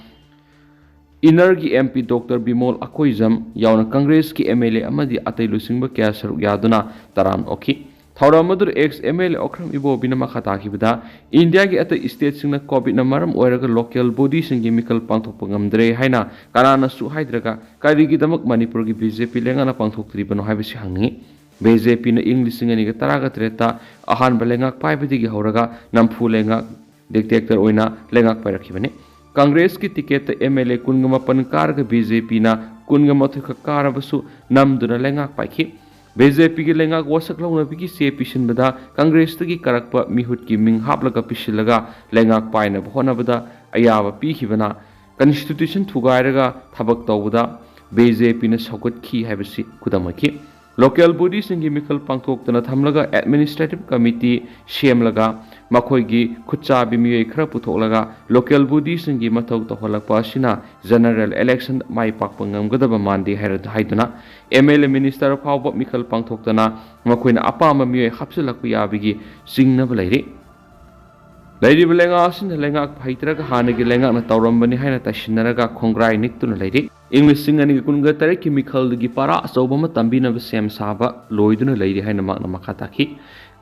ꯏꯟꯅꯔꯒꯤ M P doctor Bimol Akoijam ꯌꯥꯎꯅ ꯀꯪꯒ꯭ꯔꯦꯁꯀꯤ ꯑꯦꯝ ꯑꯦꯜ ꯑꯦ ꯑꯃꯗꯤ ꯑꯇꯩ ꯂꯨꯆꯤꯡꯕ ꯀꯌꯥ ꯁꯔꯨꯛ ꯌꯥꯗꯨꯅ ꯇꯔꯥꯝꯅ ꯑꯣꯛꯈꯤ꯫ ꯊꯧꯔꯝ ꯑꯗꯨꯗ ex M L A Okram ꯏꯕꯣꯕꯤꯅ ꯃꯈꯥ ꯇꯥꯈꯤꯕꯗ, ꯏꯟꯗꯤꯌꯥꯒꯤ ꯑꯇꯩ ꯁ꯭ꯇꯦꯠꯁꯤꯡꯅ ꯀꯣꯚꯤꯗꯅ ꯃꯔꯝ ꯑꯣꯏꯔꯒ ꯂꯣꯀꯦꯜ ꯕꯣꯗꯤꯁꯤꯡꯒꯤ ꯃꯤꯈꯜ ꯄꯥꯡꯊꯣꯛꯄ ꯉꯝꯗ꯭ꯔꯦ ꯍꯥꯏꯅ ꯀꯅꯥꯅꯁꯨ ꯍꯥꯏꯗ꯭ꯔꯒ ꯀꯔꯤꯒꯤꯗꯃꯛ ꯃꯅꯤꯄꯨꯔꯒꯤ ꯕꯤ ꯖꯦ ꯄꯤ ꯂꯩꯉꯥꯛꯅ ꯄꯥꯡꯊꯣꯛꯇ꯭ꯔꯤꯕꯅꯣ ꯍꯥꯏꯕꯁꯤ ꯍꯪꯅꯤꯡꯏ꯫ ꯕꯤ ꯖꯦ ꯄꯤꯅ ꯏꯪ ꯂꯤꯁꯤꯡ ꯑꯅꯤꯒ ꯇꯔꯥꯒ ꯇꯔꯦꯠꯇ ꯑꯍꯥꯟꯕ ꯂꯩꯉꯥꯛ ꯄꯥꯏꯕꯗꯒꯤ ꯍꯧꯔꯒ ꯅꯝꯐꯨ ꯂꯩꯉꯥꯛ, ꯗꯤꯛꯇꯦꯛꯇꯔ ꯑꯣꯏꯅ ꯂꯩꯉꯥꯛ ꯄꯥꯏꯔꯛꯈꯤꯕꯅꯤ꯫ ꯀꯪꯒ꯭ꯔꯦꯁꯀꯤ ꯇꯤꯀꯦꯠꯇ ꯑꯦꯝ ꯑꯦꯜ ꯑꯦ ꯀꯨꯟꯒ ꯃꯥꯄꯟ ꯀꯥꯔꯒ ꯕꯤ ꯖꯦ ꯄꯤꯅ ꯀꯨꯟꯒ ꯃꯥꯊꯣꯏ ꯈꯛ ꯀꯥꯔꯕꯁꯨ ꯅꯝꯗꯨꯅ ꯂꯩꯉꯥꯛ ꯄꯥꯏꯈꯤ꯫ ꯕꯤ ꯖꯦ ꯄꯤꯒꯤ ꯂꯩꯉꯥꯛ ꯋꯥꯁꯛ ꯂꯧꯅꯕꯒꯤ ꯆꯦ ꯄꯤꯁꯤꯟꯕꯗ ꯀꯪꯒ꯭ꯔꯦꯁꯇꯒꯤ ꯀꯥꯔꯛꯄ ꯃꯤꯍꯨꯠꯀꯤ ꯃꯤꯡ ꯍꯥꯞꯂꯒ ꯄꯤꯁꯤꯜꯂꯒ ꯂꯩꯉꯥꯛ ꯄꯥꯏꯅꯕ ꯍꯣꯠꯅꯕꯗ ꯑꯌꯥꯕ ꯄꯤꯈꯤꯕꯅ ꯀꯟꯁꯇꯤꯇ꯭ꯌꯨꯁꯟ ꯊꯨꯒꯥꯏꯔꯒ ꯊꯕꯛ ꯇꯧꯕꯗ ꯕꯤ ꯖꯦ ꯄꯤꯅ ꯁꯧꯒꯠꯈꯤ ꯍꯥꯏꯕꯁꯤ ꯈꯨꯗꯝ ꯑꯣꯏꯈꯤ꯫ Local bodyꯁꯤꯡꯒꯤ ꯃꯤꯈꯜ ꯄꯥꯡꯊꯣꯛꯇꯅ ꯊꯝꯂꯒ administrative committee ꯁꯦꯝꯂꯒ ꯃꯈꯣꯏꯒꯤ ꯈꯨꯠꯆꯥꯕꯤ ꯃꯤꯑꯣꯏ ꯈꯔ ꯄꯨꯊꯣꯛꯂꯒ local bodyꯁꯤꯡꯒꯤ ꯃꯊꯧ ꯇꯧꯍꯜꯂꯛꯄ ꯑꯁꯤꯅ general election ꯃꯥꯏ ꯄꯥꯛꯄ ꯉꯝꯒꯗꯕ ꯃꯥꯟꯗꯦ ꯍꯥꯏꯔ-, ꯍꯥꯏꯗꯨꯅ M L A minister ꯐꯥꯎꯕ ꯃꯤꯈꯜ ꯄꯥꯡꯊꯣꯛꯇꯅ ꯃꯈꯣꯏꯅ ꯑꯄꯥꯝꯕ ꯃꯤꯑꯣꯏ ꯍꯥꯞꯆꯤꯜꯂꯛꯄ ꯌꯥꯕꯒꯤ ꯆꯤꯡꯅꯕ ꯂꯩꯔꯤ꯫ ꯂꯩꯔꯤꯕ ꯂꯩꯉꯥꯛ ꯑꯁꯤꯅ ꯂꯩꯉꯥꯛ ꯍꯩꯇ꯭ꯔꯒ ꯍꯥꯟꯅꯒꯤ ꯂꯩꯉꯥꯛꯅ ꯇꯧꯔꯝꯕꯅꯤ ꯍꯥꯏꯅ ꯇꯥꯏꯁꯤꯟꯅꯔꯒ ꯈꯣꯡꯒ꯭ꯔꯥꯏ ꯅꯤꯛꯇꯨꯅ ꯂꯩꯔꯤ꯫ ꯏꯪ ꯂꯤꯁꯤꯡ ꯑꯅꯤꯒ ꯀꯨꯟꯒ ꯇꯔꯦꯠꯀꯤ ꯃꯤꯈꯜꯗꯒꯤ ꯄꯥꯔꯥ ꯑꯆꯧꯕ ꯑꯃ ꯇꯝꯕꯤꯅꯕ ꯁꯦꯝ ꯁꯥꯕ ꯂꯣꯏꯗꯨꯅ ꯂꯩꯔꯤ ꯍꯥꯏꯅ ꯃꯍꯥꯛꯅ ꯃꯈꯥ ꯇꯥꯈꯤ꯫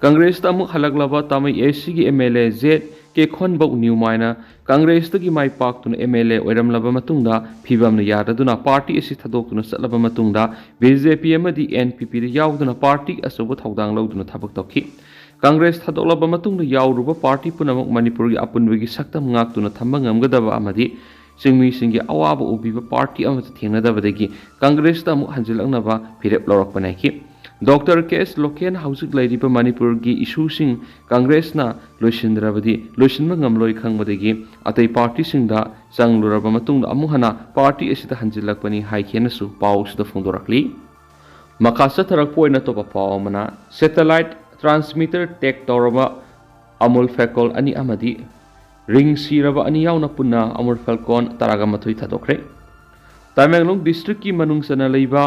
ꯀꯪꯒ꯭ꯔꯦꯁꯇ ꯑꯃꯨꯛ ꯍꯜꯂꯛꯂꯕ ꯇꯥꯃꯩ A Cꯒꯤ M L A Z K ꯈꯣꯟꯕꯧ ꯅ꯭ꯌꯨꯃꯥꯏꯅ ꯀꯪꯒ꯭ꯔꯦꯁꯇꯒꯤ my ꯄꯥꯛꯇꯨꯅ M L A ꯑꯣꯏꯔꯝꯂꯕ ꯃꯇꯨꯡꯗ ꯐꯤꯕꯝꯅ ꯌꯥꯗꯗꯨꯅ party ꯑꯁꯤ ꯊꯥꯗꯣꯛꯇꯨꯅ ꯆꯠꯂꯕ ꯃꯇꯨꯡꯗ B J P ꯑꯃꯗꯤ N P Pꯗ ꯌꯥꯎꯗꯨꯅ party ꯑꯆꯧꯕ ꯊꯧꯗꯥꯡ ꯂꯧꯗꯨꯅ ꯊꯕꯛ ꯇꯧꯈꯤ꯫ ꯀꯪꯒ꯭ꯔꯦꯁ ꯊꯥꯗꯣꯛꯂꯕ ꯃꯇꯨꯡꯗ ꯌꯥꯎꯔꯨꯕ party ꯄꯨꯝꯅꯃꯛ ꯃꯅꯤꯄꯨꯔꯒꯤ ꯑꯄꯨꯟꯕꯒꯤ ꯁꯛꯇꯝ ꯉꯥꯛꯇꯨꯅ ꯊꯝꯕ ꯉꯝꯒꯗꯕ ꯑꯃꯗꯤ ꯆꯤꯡꯃꯤꯁꯤꯡꯒꯤ ꯑꯋꯥꯕ ꯎꯕꯤꯕ party ꯑꯃꯠꯇ ꯊꯦꯡꯅꯗꯕꯗꯒꯤ ꯀꯪꯒ꯭ꯔꯦꯁꯇ ꯑꯃꯨꯛ ꯍꯟꯖꯤꯜꯂꯛꯅꯕ ꯐꯤꯔꯦꯞ ꯂꯧꯔꯛꯄꯅꯦ ꯍꯥꯏꯈꯤ꯫ Doctor K S ꯂꯣꯀꯦꯟ ꯍꯧꯖꯤꯛ ꯂꯩꯔꯤꯕ ꯃꯅꯤꯄꯨꯔꯒꯤ issueꯁꯤꯡ ꯀꯪꯒ꯭ꯔꯦꯁꯅ ꯂꯣꯏꯁꯤꯟꯗ꯭ꯔꯕꯗꯤ ꯂꯣꯏꯁꯤꯟꯕ ꯉꯝꯂꯣꯏ ꯈꯪꯕꯗꯒꯤ ꯑꯇꯩ partyꯁꯤꯡꯗ ꯆꯪꯂꯨꯔꯕ ꯃꯇꯨꯡꯗ ꯑꯃꯨꯛ ꯍꯟꯅ party ꯑꯁꯤꯗ ꯍꯟꯖꯤꯜꯂꯛꯄꯅꯤ ꯍꯥꯏꯈꯤꯅꯁꯨ ꯄꯥꯎꯁꯤꯗ ꯐꯣꯡꯗꯣꯔꯛꯂꯤ꯫ ꯃꯈꯥ ꯆꯠꯊꯔꯛꯄ ꯑꯣꯏꯅ ꯑꯇꯣꯞꯄ ꯄꯥꯎ ꯑꯃꯅ, satellite transmitter tag ꯇꯧꯔꯕ Amur Falcon ꯑꯅꯤ ꯑꯃꯗꯤ ring ꯁꯤꯔꯕ ꯑꯅꯤ ꯌꯥꯎꯅ ꯄꯨꯟꯅ Amur Falcon ꯇꯔꯥꯒ ꯃꯥꯊꯣꯏ ꯊꯥꯗꯣꯛꯈ꯭ꯔꯦ꯫ ꯇꯃꯦꯡꯂꯣꯡ districtꯀꯤ ꯃꯅꯨꯡ ꯆꯟꯅ ꯂꯩꯕ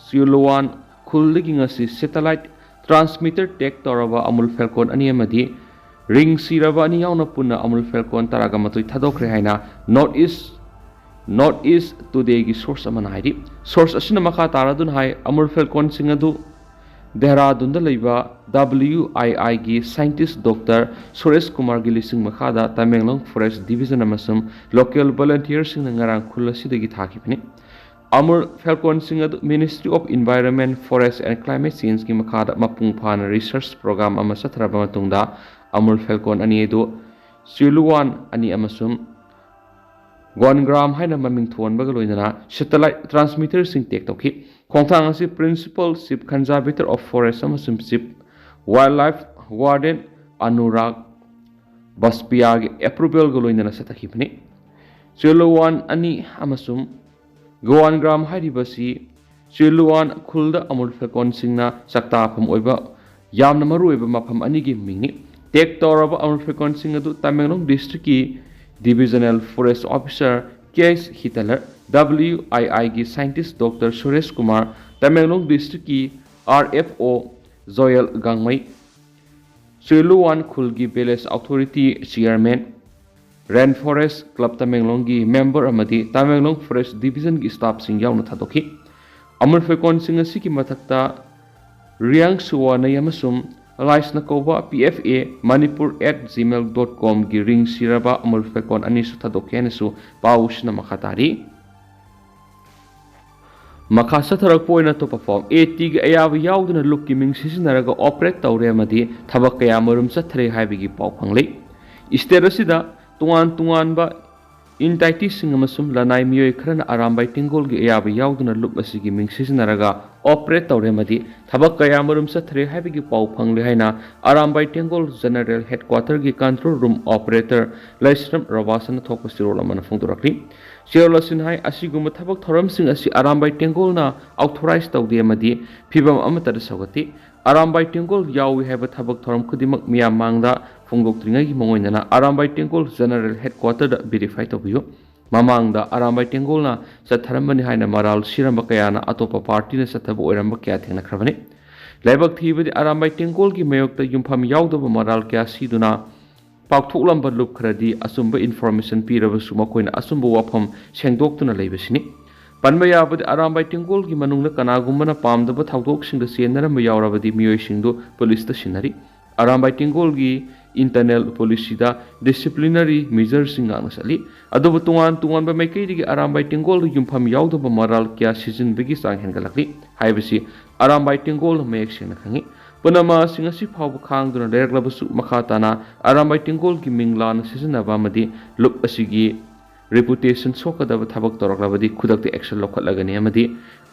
ꯁꯤꯎꯂꯨꯋꯥꯟ ꯈꯨꯜꯗꯒꯤ ꯉꯁꯤ satellite transmitter tag ꯇꯧꯔꯕ Amur Falcon ꯑꯅꯤ ꯑꯃꯗꯤ ring ꯁꯤꯔꯕ ꯑꯅꯤ ꯌꯥꯎꯅ ꯄꯨꯟꯅ Amur Falcon ꯇꯔꯥꯒ ꯃꯥꯊꯣꯏ ꯊꯥꯗꯣꯛꯈ꯭ꯔꯦ ꯍꯥꯏꯅ North East, North East Todayꯒꯤ source ꯑꯃꯅ ꯍꯥꯏꯔꯤ꯫ Source ꯑꯁꯤꯅ ꯃꯈꯥ ꯇꯥꯔꯗꯨꯅ ꯍꯥꯏ, Amur Falconꯁꯤꯡ ꯑꯗꯨ ꯗꯦꯍꯔꯥꯗꯨꯟꯗ ꯂꯩꯕ W I Iꯒꯤ scientist Doctor Suresh ꯀꯨꯃꯥꯔꯒꯤ ꯂꯤꯁꯤꯡ ꯃꯈꯥꯗ ꯇꯃꯦꯡꯂꯣꯡ Forest Division ꯑꯃꯁꯨꯡ local volunteerꯁꯤꯡꯅ ꯉꯔꯥꯡ ꯈꯨꯜ ꯑꯁꯤꯗꯒꯤ ꯊꯥꯈꯤꯕꯅꯤ꯫ Amur Falconꯁꯤꯡ ꯑꯗꯨ Ministry of Environment, Forest and Climate Changeꯀꯤ ꯃꯈꯥꯗ ꯃꯄꯨꯡ ꯐꯥꯅ research program ꯑꯃ ꯆꯠꯊꯔꯕ ꯃꯇꯨꯡꯗ Amur Falcon ꯑꯅꯤ ꯑꯗꯨ ꯆꯤꯂꯨꯋꯥꯟ ꯑꯅꯤ ꯑꯃꯁꯨꯡ ꯒꯣꯟꯒ꯭ꯔꯥꯝ ꯍꯥꯏꯅ ꯃꯃꯤꯡ ꯊꯣꯟꯕꯒ ꯂꯣꯏꯅꯅ satellite transmitterꯁꯤꯡ tag ꯇꯧꯈꯤ꯫ ꯈꯣꯡꯊꯥꯡ ꯑꯁꯤ Principal Chief Conservator of Forest ꯑꯃꯁꯨꯡ Chief Wildlife Warden ꯑꯅꯨꯔꯥꯒ ꯕꯥꯁꯄꯤꯌꯥꯒꯤ approvalꯒ ꯂꯣꯏꯅꯅ ꯆꯠꯊꯈꯤꯕꯅꯤ꯫ ꯆꯤꯂꯨꯋꯥꯟ ꯑꯅꯤ ꯑꯃꯁꯨꯡ ꯒꯣꯋꯥꯟꯒ꯭ꯔꯥꯝ ꯍꯥꯏꯔꯤꯕꯁꯤ ꯆꯤꯂꯨꯋꯥꯟ ꯈꯨꯜꯗ ꯑꯃꯨꯜ ꯐꯦꯀꯣꯟꯁꯤꯡꯅ ꯆꯥꯛꯇꯥꯐꯝ ꯑꯣꯏꯕ ꯌꯥꯝꯅ ꯃꯔꯨꯑꯣꯏꯕ ꯃꯐꯝ ꯑꯅꯤꯒꯤ ꯃꯤꯡꯅꯤ꯫ ꯇꯦꯛ ꯇꯧꯔꯕ ꯑꯃꯨꯜ ꯐꯦꯀꯣꯟꯁꯤꯡ ꯑꯗꯨ ꯇꯃꯦꯡꯂꯣꯡ ꯗꯤꯁꯇ꯭ꯔꯤꯛꯀꯤ divisional forest officer K H Hitler, W I ꯑꯥꯏꯒꯤ ꯁꯥꯏꯟꯇꯤꯁ ꯗꯣꯛꯇꯔ ꯁꯨꯔꯦꯁ ꯀꯨꯃꯥꯔ, ꯇꯃꯦꯡꯂꯣꯡ ꯗꯤꯁꯇ꯭ꯔꯤꯛꯀꯤ R F O Joel Gangmei, Chiluwan ꯈꯨꯜꯒꯤ village authority chairman, rain forest club ꯇꯃꯦꯡꯂꯣꯡꯒꯤ ꯃꯦꯝꯕꯔ ꯑꯃꯗꯤ ꯇꯃꯦꯡꯂꯣꯡ ꯐꯣꯔꯦꯁ ꯗꯤꯕꯤꯖꯟꯒꯤ ꯁ꯭ꯇꯥꯐꯁꯤꯡ ꯌꯥꯎꯅ ꯊꯥꯗꯣꯛꯈꯤ꯫ ꯑꯃꯨꯜ ꯐꯦꯀꯣꯟꯁꯤꯡ ꯑꯁꯤꯒꯤ ꯃꯊꯛꯇ ꯔꯤꯌꯥꯡ ꯁꯨꯋꯥꯅꯩ ꯑꯃꯁꯨꯡ ꯑꯂꯥꯏꯁꯅ ꯀꯧꯕ P F A Manipur at Gmail dot ꯀꯣꯝꯒꯤ ꯔꯤꯡ ꯁꯤꯔꯕ ꯑꯃꯨꯜ ꯐꯦꯀꯣꯟ ꯑꯅꯤꯁꯨ ꯊꯥꯗꯣꯛꯈꯤ ꯍꯥꯏꯅꯁꯨ ꯄꯥꯎꯁꯤꯅ ꯃꯈꯥ ꯇꯥꯔꯤ꯫ ꯃꯈꯥ ꯆꯠꯊꯔꯛꯄ ꯑꯣꯏꯅ ꯑꯇꯣꯞꯄ ꯄꯥꯎ, ꯑꯦ ꯇꯤꯒꯤ ꯑꯌꯥꯕ ꯌꯥꯎꯗꯅ ꯂꯨꯞꯀꯤ ꯃꯤꯡ ꯁꯤꯖꯤꯟꯅꯔꯒ ꯑꯣꯄꯔꯦꯠ ꯇꯧꯔꯦ ꯑꯃꯗꯤ ꯊꯕꯛ ꯀꯌꯥ ꯃꯔꯨꯝ ꯆꯠꯊꯔꯦ ꯍꯥꯏꯕꯒꯤ ꯄꯥꯎ ꯐꯪꯂꯤ꯫ ꯁ꯭ꯇꯦꯠ ꯑꯁꯤꯗ ꯇꯣꯉꯥꯟ ꯇꯣꯉꯥꯟꯕ ꯏꯟꯇꯥꯏꯇꯤꯁꯤꯡ ꯑꯃꯁꯨꯡ ꯂꯅꯥꯏ ꯃꯤꯑꯣꯏ ꯈꯔꯅ ꯑꯔꯥꯝꯕꯥꯏ ꯇꯦꯡꯒꯣꯜꯒꯤ ꯑꯌꯥꯕ ꯌꯥꯎꯗꯅ ꯂꯨꯞ ꯑꯁꯤꯒꯤ ꯃꯤꯡ ꯁꯤꯖꯤꯟꯅꯔꯒ ꯑꯣꯄꯔꯦꯠ ꯇꯧꯔꯦ ꯑꯃꯗꯤ ꯊꯕꯛ ꯀꯌꯥ ꯃꯔꯨꯝ ꯆꯠꯊꯔꯦ ꯍꯥꯏꯕꯒꯤ ꯄꯥꯎ ꯐꯪꯂꯦ ꯍꯥꯏꯅ ꯑꯔꯥꯝꯕꯥꯏ ꯇꯦꯡꯒꯣꯜ ꯖꯦꯅꯔꯦꯜ ꯍꯦꯗꯀ꯭ꯋꯥꯇꯔꯒꯤ ꯀꯟꯇ꯭ꯔꯣꯜ ꯔꯨꯝ ꯑꯣꯄꯔꯦꯇꯔ ꯂꯩꯁ꯭ꯔꯝ ꯔꯣꯕꯥꯁꯟꯅ ꯊꯣꯛꯄ ꯆꯦꯔꯣꯜ ꯑꯃꯅ ꯐꯣꯡꯗꯣꯔꯛꯂꯤ꯫ ꯆꯦꯔꯣꯜ ꯑꯁꯤꯅ ꯍꯥꯏ, ꯑꯁꯤꯒꯨꯝꯕ ꯊꯕꯛ ꯊꯧꯔꯝꯁꯤꯡ ꯑꯁꯤ ꯑꯔꯥꯝꯕꯥꯏ ꯇꯦꯡꯒꯣꯜꯅ ꯑꯣꯊꯣꯔꯥꯏꯖ ꯇꯧꯗꯦ ꯑꯃꯗꯤ ꯐꯤꯚꯝ ꯑꯃꯠꯇꯗ ꯁꯧꯒꯠꯇꯦ꯫ ꯑꯔꯥꯝꯕꯥꯏ ꯇꯦꯡꯒꯣꯜ ꯌꯥꯎꯏ ꯍꯥꯏꯕ ꯊꯕꯛ ꯊꯧꯔꯝ ꯈꯨꯗꯤꯡꯃꯛ ꯃꯤꯌꯥꯝ ꯃꯥꯡꯗ ꯐꯣꯡꯗꯣꯛꯇ꯭ꯔꯤꯉꯩꯒꯤ ꯃꯉꯣꯏꯗꯅ ꯑꯔꯥꯝꯕꯥꯏ ꯇꯦꯡꯒꯣꯜ ꯖꯦꯅꯔꯦꯜ ꯍꯦꯗꯀ꯭ꯋꯥꯇꯔꯗ ꯚꯦꯔꯤꯐꯥꯏ ꯇꯧꯕꯤꯌꯨ꯫ ꯃꯃꯥꯡꯗ ꯑꯔꯥꯝꯕꯥꯏ ꯇꯦꯡꯒꯣꯜꯅ ꯆꯠꯊꯔꯝꯕꯅꯤ ꯍꯥꯏꯅ ꯃꯔꯥꯜ ꯁꯤꯔꯝꯕ ꯀꯌꯥꯅ ꯑꯇꯣꯞꯄ ꯄꯥꯔꯇꯤꯅ ꯆꯠꯊꯕ ꯑꯣꯏꯔꯝꯕ ꯀꯌꯥ ꯊꯦꯡꯅꯈ꯭ꯔꯕꯅꯤ꯫ ꯂꯥꯏꯕꯛ ꯊꯤꯕꯗꯤ ꯑꯔꯥꯝꯕꯥꯏ ꯇꯦꯡꯒꯣꯜꯒꯤ ꯃꯥꯌꯣꯛꯇ ꯌꯨꯝꯐꯝ ꯌꯥꯎꯗꯕ ꯃꯔꯥꯜ ꯀꯌꯥ ꯁꯤꯗꯨꯅ ꯄꯥꯎꯊꯣꯛꯂꯝꯕ ꯂꯨꯞ ꯈꯔꯗꯤ ꯑꯆꯨꯝꯕ ꯏꯟꯐꯣꯔꯃꯦꯁꯟ ꯄꯤꯔꯕꯁꯨ ꯃꯈꯣꯏꯅ ꯑꯆꯨꯝꯕ ꯋꯥꯐꯝ ꯁꯦꯡꯗꯣꯛꯇꯨꯅ ꯂꯩꯕꯁꯤꯅꯤ꯫ ꯄꯟꯕ ꯌꯥꯕꯗꯤ ꯑꯔꯥꯝꯕꯥꯏ ꯇꯦꯡꯒꯣꯜꯒꯤ ꯃꯅꯨꯡꯗ ꯀꯅꯥꯒꯨꯝꯕꯅ ꯄꯥꯝꯗꯕ ꯊꯧꯗꯣꯛꯁꯤꯡꯗ ꯆꯦꯟꯅꯔꯝꯕ ꯌꯥꯎꯔꯕꯗꯤ ꯃꯤꯑꯣꯏꯁꯤꯡꯗꯨ ꯄꯨꯂꯤꯁꯇ ꯁꯤꯟꯅꯔꯤ꯫ ꯑꯔꯥꯝꯕꯥꯏ ꯇꯦꯡꯒꯣꯜꯒꯤ ꯏꯟꯇꯔꯅꯦꯜ ꯄꯣꯂꯤꯁꯤꯗ ꯗꯤꯁꯤꯄ꯭ꯂꯤꯅꯔꯤ ꯃꯤꯖꯔꯁꯤꯡ ꯉꯥꯛꯅ ꯆꯠꯂꯤ꯫ ꯑꯗꯨꯕꯨ ꯇꯣꯉꯥꯟ ꯇꯣꯉꯥꯟꯕ ꯃꯥꯏꯀꯩꯗꯒꯤ ꯑꯔꯥꯝꯕꯥꯏ ꯇꯦꯡꯒꯣꯜꯗ ꯌꯨꯝꯐꯝ ꯌꯥꯎꯗꯕ ꯃꯔꯥꯜ ꯀꯌꯥ ꯁꯤꯖꯤꯟꯕꯒꯤ ꯆꯥꯡ ꯍꯦꯟꯒꯠꯂꯛꯂꯤ ꯍꯥꯏꯕꯁꯤ ꯑꯔꯥꯝꯕꯥꯏ ꯇꯦꯡꯒꯣꯜꯅ ꯃꯌꯦꯛ ꯁꯦꯡꯅ ꯈꯪꯏ꯫ ꯄꯨꯝꯅꯃꯛ ꯑꯁꯤ ꯉꯁꯤ ꯐꯥꯎꯕ ꯈꯥꯡꯗꯨꯅ ꯂꯩꯔꯛꯂꯕꯁꯨ ꯃꯈꯥ ꯇꯥꯅ ꯑꯔꯥꯝꯕꯥꯏ ꯇꯦꯡꯒꯣꯜꯒꯤ ꯃꯤꯡ ꯂꯥꯟꯅ ꯁꯤꯖꯤꯟꯅꯕ ꯑꯃꯗꯤ ꯂꯨꯞ ꯑꯁꯤꯒꯤ ꯔꯤꯄꯨꯇꯦꯁꯟ ꯁꯣꯛꯀꯗꯕ ꯊꯕꯛ ꯇꯧꯔꯛꯂꯕꯗꯤ ꯈꯨꯗꯛꯇ ꯑꯦꯛꯁꯟ ꯂꯧꯈꯠꯂꯒꯅꯤ ꯑꯃꯗꯤ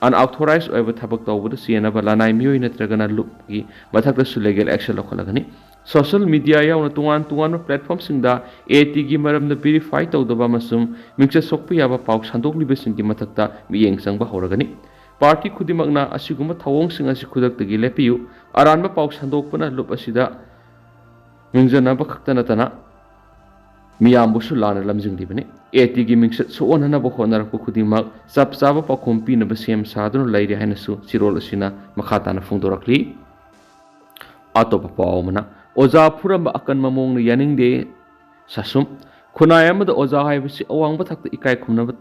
ꯑꯟꯑꯣꯊꯣꯔꯥꯏꯖ ꯑꯣꯏꯕ ꯊꯕꯛ ꯇꯧꯕꯗ ꯆꯦꯟꯅꯕ ꯂꯅꯥꯏ ꯃꯤꯑꯣꯏ ꯅꯠꯇ꯭ꯔꯒꯅ ꯂꯨꯞꯀꯤ ꯃꯊꯛꯇꯁꯨ ꯂꯤꯒꯦꯜ ꯑꯦꯛꯁꯟ ꯂꯧꯈꯠꯂꯒꯅꯤ꯫ ꯁꯣꯁꯤꯌꯦꯜ ꯃꯤꯗꯤꯌꯥ ꯌꯥꯎꯅ ꯇꯣꯉꯥꯟ ꯇꯣꯉꯥꯟꯕ ꯄ꯭ꯂꯦꯠꯐꯣꯝꯁꯤꯡꯗ ꯑꯦ ꯇꯤꯒꯤ ꯃꯔꯝꯗ ꯚꯦꯔꯤꯐꯥꯏ ꯇꯧꯗꯕ ꯑꯃꯁꯨꯡ ꯃꯤꯡꯆꯠ ꯁꯣꯛꯄ ꯌꯥꯕ ꯄꯥꯎ ꯁꯟꯗꯣꯛꯂꯤꯕꯁꯤꯡꯒꯤ ꯃꯊꯛꯇ ꯃꯤꯠꯌꯦꯡ ꯆꯪꯕ ꯍꯧꯔꯒꯅꯤ꯫ ꯄꯥꯔꯇꯤ ꯈꯨꯗꯤꯡꯃꯛꯅ ꯑꯁꯤꯒꯨꯝꯕ ꯊꯧꯑꯣꯡꯁꯤꯡ ꯑꯁꯤ ꯈꯨꯗꯛꯇꯒꯤ ꯂꯦꯞꯄꯤꯌꯨ꯫ ꯑꯔꯥꯟꯕ ꯄꯥꯎ ꯁꯟꯗꯣꯛꯄꯅ ꯂꯨꯞ ꯑꯁꯤꯗ ꯃꯤꯡꯖꯅꯕ ꯈꯛꯇ ꯅꯠꯇꯅ ꯃꯤꯌꯥꯝꯕꯨꯁꯨ ꯂꯥꯟꯅ ꯂꯝꯖꯤꯡꯂꯤꯕꯅꯤ꯫ ꯑꯦ ꯇꯤꯒꯤ ꯃꯤꯡꯆꯠ ꯁꯣꯛꯍꯟꯅꯅꯕ ꯍꯣꯠꯅꯔꯛꯄ ꯈꯨꯗꯤꯡꯃꯛ ꯆꯞ ꯆꯥꯕ ꯄꯥꯎꯈꯨꯝ ꯄꯤꯅꯕ ꯁꯦꯝ ꯁꯥꯗꯨꯅ ꯂꯩꯔꯤ ꯍꯥꯏꯅꯁꯨ ꯆꯤꯔꯣꯜ ꯑꯁꯤꯅ ꯃꯈꯥ ꯇꯥꯅ ꯐꯣꯡꯗꯣꯔꯛꯂꯤ꯫ ꯑꯇꯣꯞꯄ ꯄꯥꯎ ꯑꯃꯅ, ꯑꯣꯖꯥ ꯐꯨꯔꯝꯕ ꯑꯀꯟꯕ ꯃꯑꯣꯡꯗ ꯌꯥꯅꯤꯡꯗꯦ꯫ ꯁꯥꯁꯨꯝ, ꯈꯨꯟꯅꯥꯏ ꯑꯃꯗ ꯑꯣꯖꯥ ꯍꯥꯏꯕꯁꯤ ꯑꯋꯥꯡꯕ ꯊꯥꯛꯇ ꯏꯀꯥꯏ ꯈꯨꯝꯅꯕ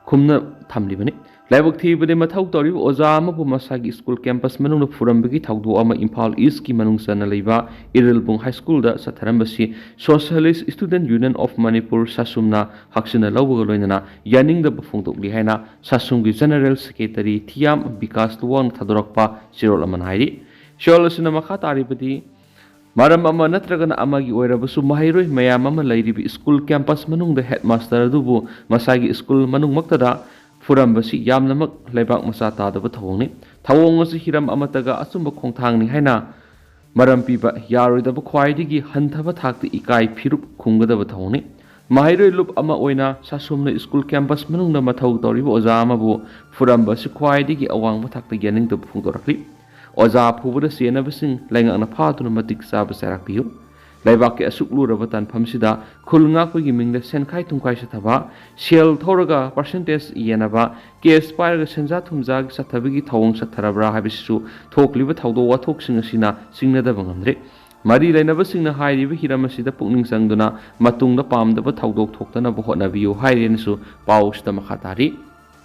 ꯈꯨꯝꯅ ꯊꯝꯂꯤꯕꯅꯤ꯫ ꯂꯥꯏꯕꯛ ꯊꯤꯕꯗꯤ, ꯃꯊꯧ ꯇꯧꯔꯤꯕ ꯑꯣꯖꯥ ꯑꯃꯕꯨ ꯃꯁꯥꯒꯤ ꯁ꯭ꯀꯨꯜ ꯀꯦꯝꯄꯁ ꯃꯅꯨꯡꯗ ꯐꯨꯔꯝꯕꯒꯤ ꯊꯧꯗꯣꯛ ꯑꯃ ꯏꯝꯐꯥꯜ ꯏꯁꯀꯤ ꯃꯅꯨꯡ ꯆꯟꯅ ꯂꯩꯕ ꯏꯔꯤꯜꯕꯨꯡ ꯍꯥꯏ ꯁ꯭ꯀꯨꯜꯗ ꯆꯠꯊꯔꯝꯕꯁꯤ Socialist Student Union of Manipur, ꯁꯥꯁꯨꯝꯅ ꯍꯛꯆꯤꯟꯅ ꯂꯧꯕꯒ ꯂꯣꯏꯅꯅ ꯌꯥꯅꯤꯡꯗꯕ ꯐꯣꯡꯗꯣꯛꯂꯤ ꯍꯥꯏꯅ ꯁꯥꯁꯨꯝꯒꯤ ꯖꯦꯅꯔꯦꯜ ꯁꯦꯀ꯭ꯔꯦꯇꯔꯤ ꯊꯤꯌꯥꯝ ꯕꯤꯀꯥꯁ ꯂꯨꯋꯥꯡꯅ ꯊꯥꯗꯣꯔꯛꯄ ꯆꯦꯔꯣꯜ ꯑꯃꯅ ꯍꯥꯏꯔꯤ꯫ ꯆꯦꯔꯣꯜ ꯑꯁꯤꯅ ꯃꯈꯥ ꯇꯥꯔꯤꯕꯗꯤ, ꯃꯔꯝ ꯑꯃ ꯅꯠꯇ꯭ꯔꯒꯅ ꯑꯃꯒꯤ ꯑꯣꯏꯔꯕꯁꯨ ꯃꯍꯩꯔꯣꯏ ꯃꯌꯥꯝ ꯑꯃ ꯂꯩꯔꯤꯕ ꯁ꯭ꯀꯨꯜ ꯀꯦꯝꯄꯁ ꯃꯅꯨꯡꯗ ꯍꯦꯗꯃꯥꯁꯇꯔ ꯑꯗꯨꯕꯨ ꯃꯁꯥꯒꯤ ꯁ꯭ꯀꯨꯜ ꯃꯅꯨꯡꯃꯛꯇꯗ ꯐꯨꯔꯝꯕꯁꯤ ꯌꯥꯝꯅꯃꯛ ꯂꯩꯕꯥꯛ ꯃꯆꯥ ꯇꯥꯗꯕ ꯊꯧꯑꯣꯡꯅꯤ꯫ ꯊꯧꯑꯣꯡ ꯑꯁꯤ ꯍꯤꯔꯝ ꯑꯃꯠꯇꯒ ꯑꯆꯨꯝꯕ ꯈꯣꯡꯊꯥꯡꯅꯤ ꯍꯥꯏꯅ ꯃꯔꯝ ꯄꯤꯕ ꯌꯥꯔꯣꯏꯗꯕ, ꯈ꯭ꯋꯥꯏꯗꯒꯤ ꯍꯟꯊꯕ ꯊꯥꯛꯇ ꯏꯀꯥꯏ ꯐꯤꯔꯨꯛ ꯈꯨꯝꯒꯗꯕ ꯊꯧꯑꯣꯡꯅꯤ꯫ ꯃꯍꯩꯔꯣꯏ ꯂꯨꯞ ꯑꯃ ꯑꯣꯏꯅ ꯁꯥꯁꯨꯝꯅ ꯁ꯭ꯀꯨꯜ ꯀꯦꯝꯄꯁ ꯃꯅꯨꯡꯗ ꯃꯊꯧ ꯇꯧꯔꯤꯕ ꯑꯣꯖꯥ ꯑꯃꯕꯨ ꯐꯨꯔꯝꯕ ꯑꯁꯤ ꯈ꯭ꯋꯥꯏꯗꯒꯤ ꯑꯋꯥꯡꯕ ꯊꯥꯛꯇ ꯌꯥꯅꯤꯡꯗꯕ ꯐꯣꯡꯗꯣꯔꯛꯂꯤ꯫ ꯑꯣꯖꯥ ꯐꯨꯕꯗ ꯆꯦꯟꯅꯕꯁꯤꯡ ꯂꯩꯉꯥꯛꯅ ꯐꯥꯗꯨꯅ ꯃꯇꯤꯛ ꯆꯥꯕ ꯆꯩꯔꯥꯛ ꯄꯤꯌꯨ꯫ ꯂꯩꯕꯥꯛꯀꯤ ꯑꯁꯨꯛ ꯂꯨꯔꯕ ꯇꯥꯟꯐꯝꯁꯤꯗ ꯈꯨꯜ ꯉꯥꯛꯄꯒꯤ ꯃꯤꯡꯗ ꯁꯦꯟꯈꯥꯏ ꯊꯨꯝꯈꯥꯏ ꯆꯠꯊꯕ, ꯁꯦꯜ ꯊꯧꯔꯒ ꯄꯥꯔꯁꯦꯟꯇꯦꯖ ꯌꯦꯟꯅꯕ, ꯀꯦꯁ ꯄꯥꯏꯔꯒ ꯁꯦꯟꯖꯥ ꯊꯨꯝꯖꯥꯒꯤ ꯆꯠꯊꯕꯒꯤ ꯊꯧꯑꯣꯡ ꯆꯠꯊꯔꯕ꯭ꯔꯥ ꯍꯥꯏꯕꯁꯤꯁꯨ ꯊꯣꯛꯂꯤꯕ ꯊꯧꯗꯣꯛ ꯋꯥꯊꯣꯛꯁꯤꯡ ꯑꯁꯤꯅ ꯆꯤꯡꯅꯗꯕ ꯉꯝꯗ꯭ꯔꯦ꯫ ꯃꯔꯤ ꯂꯩꯅꯕꯁꯤꯡꯅ ꯍꯥꯏꯔꯤꯕ ꯍꯤꯔꯝ ꯑꯁꯤꯗ ꯄꯨꯛꯅꯤꯡ ꯆꯪꯗꯨꯅ ꯃꯇꯨꯡꯗ ꯄꯥꯝꯗꯕ ꯊꯧꯗꯣꯛ ꯊꯣꯛꯇꯅꯕ ꯍꯣꯠꯅꯕꯤꯌꯨ ꯍꯥꯏꯔꯦꯅꯁꯨ ꯄꯥꯎ ꯑꯁꯤꯗ ꯃꯈꯥ ꯇꯥꯔꯤ꯫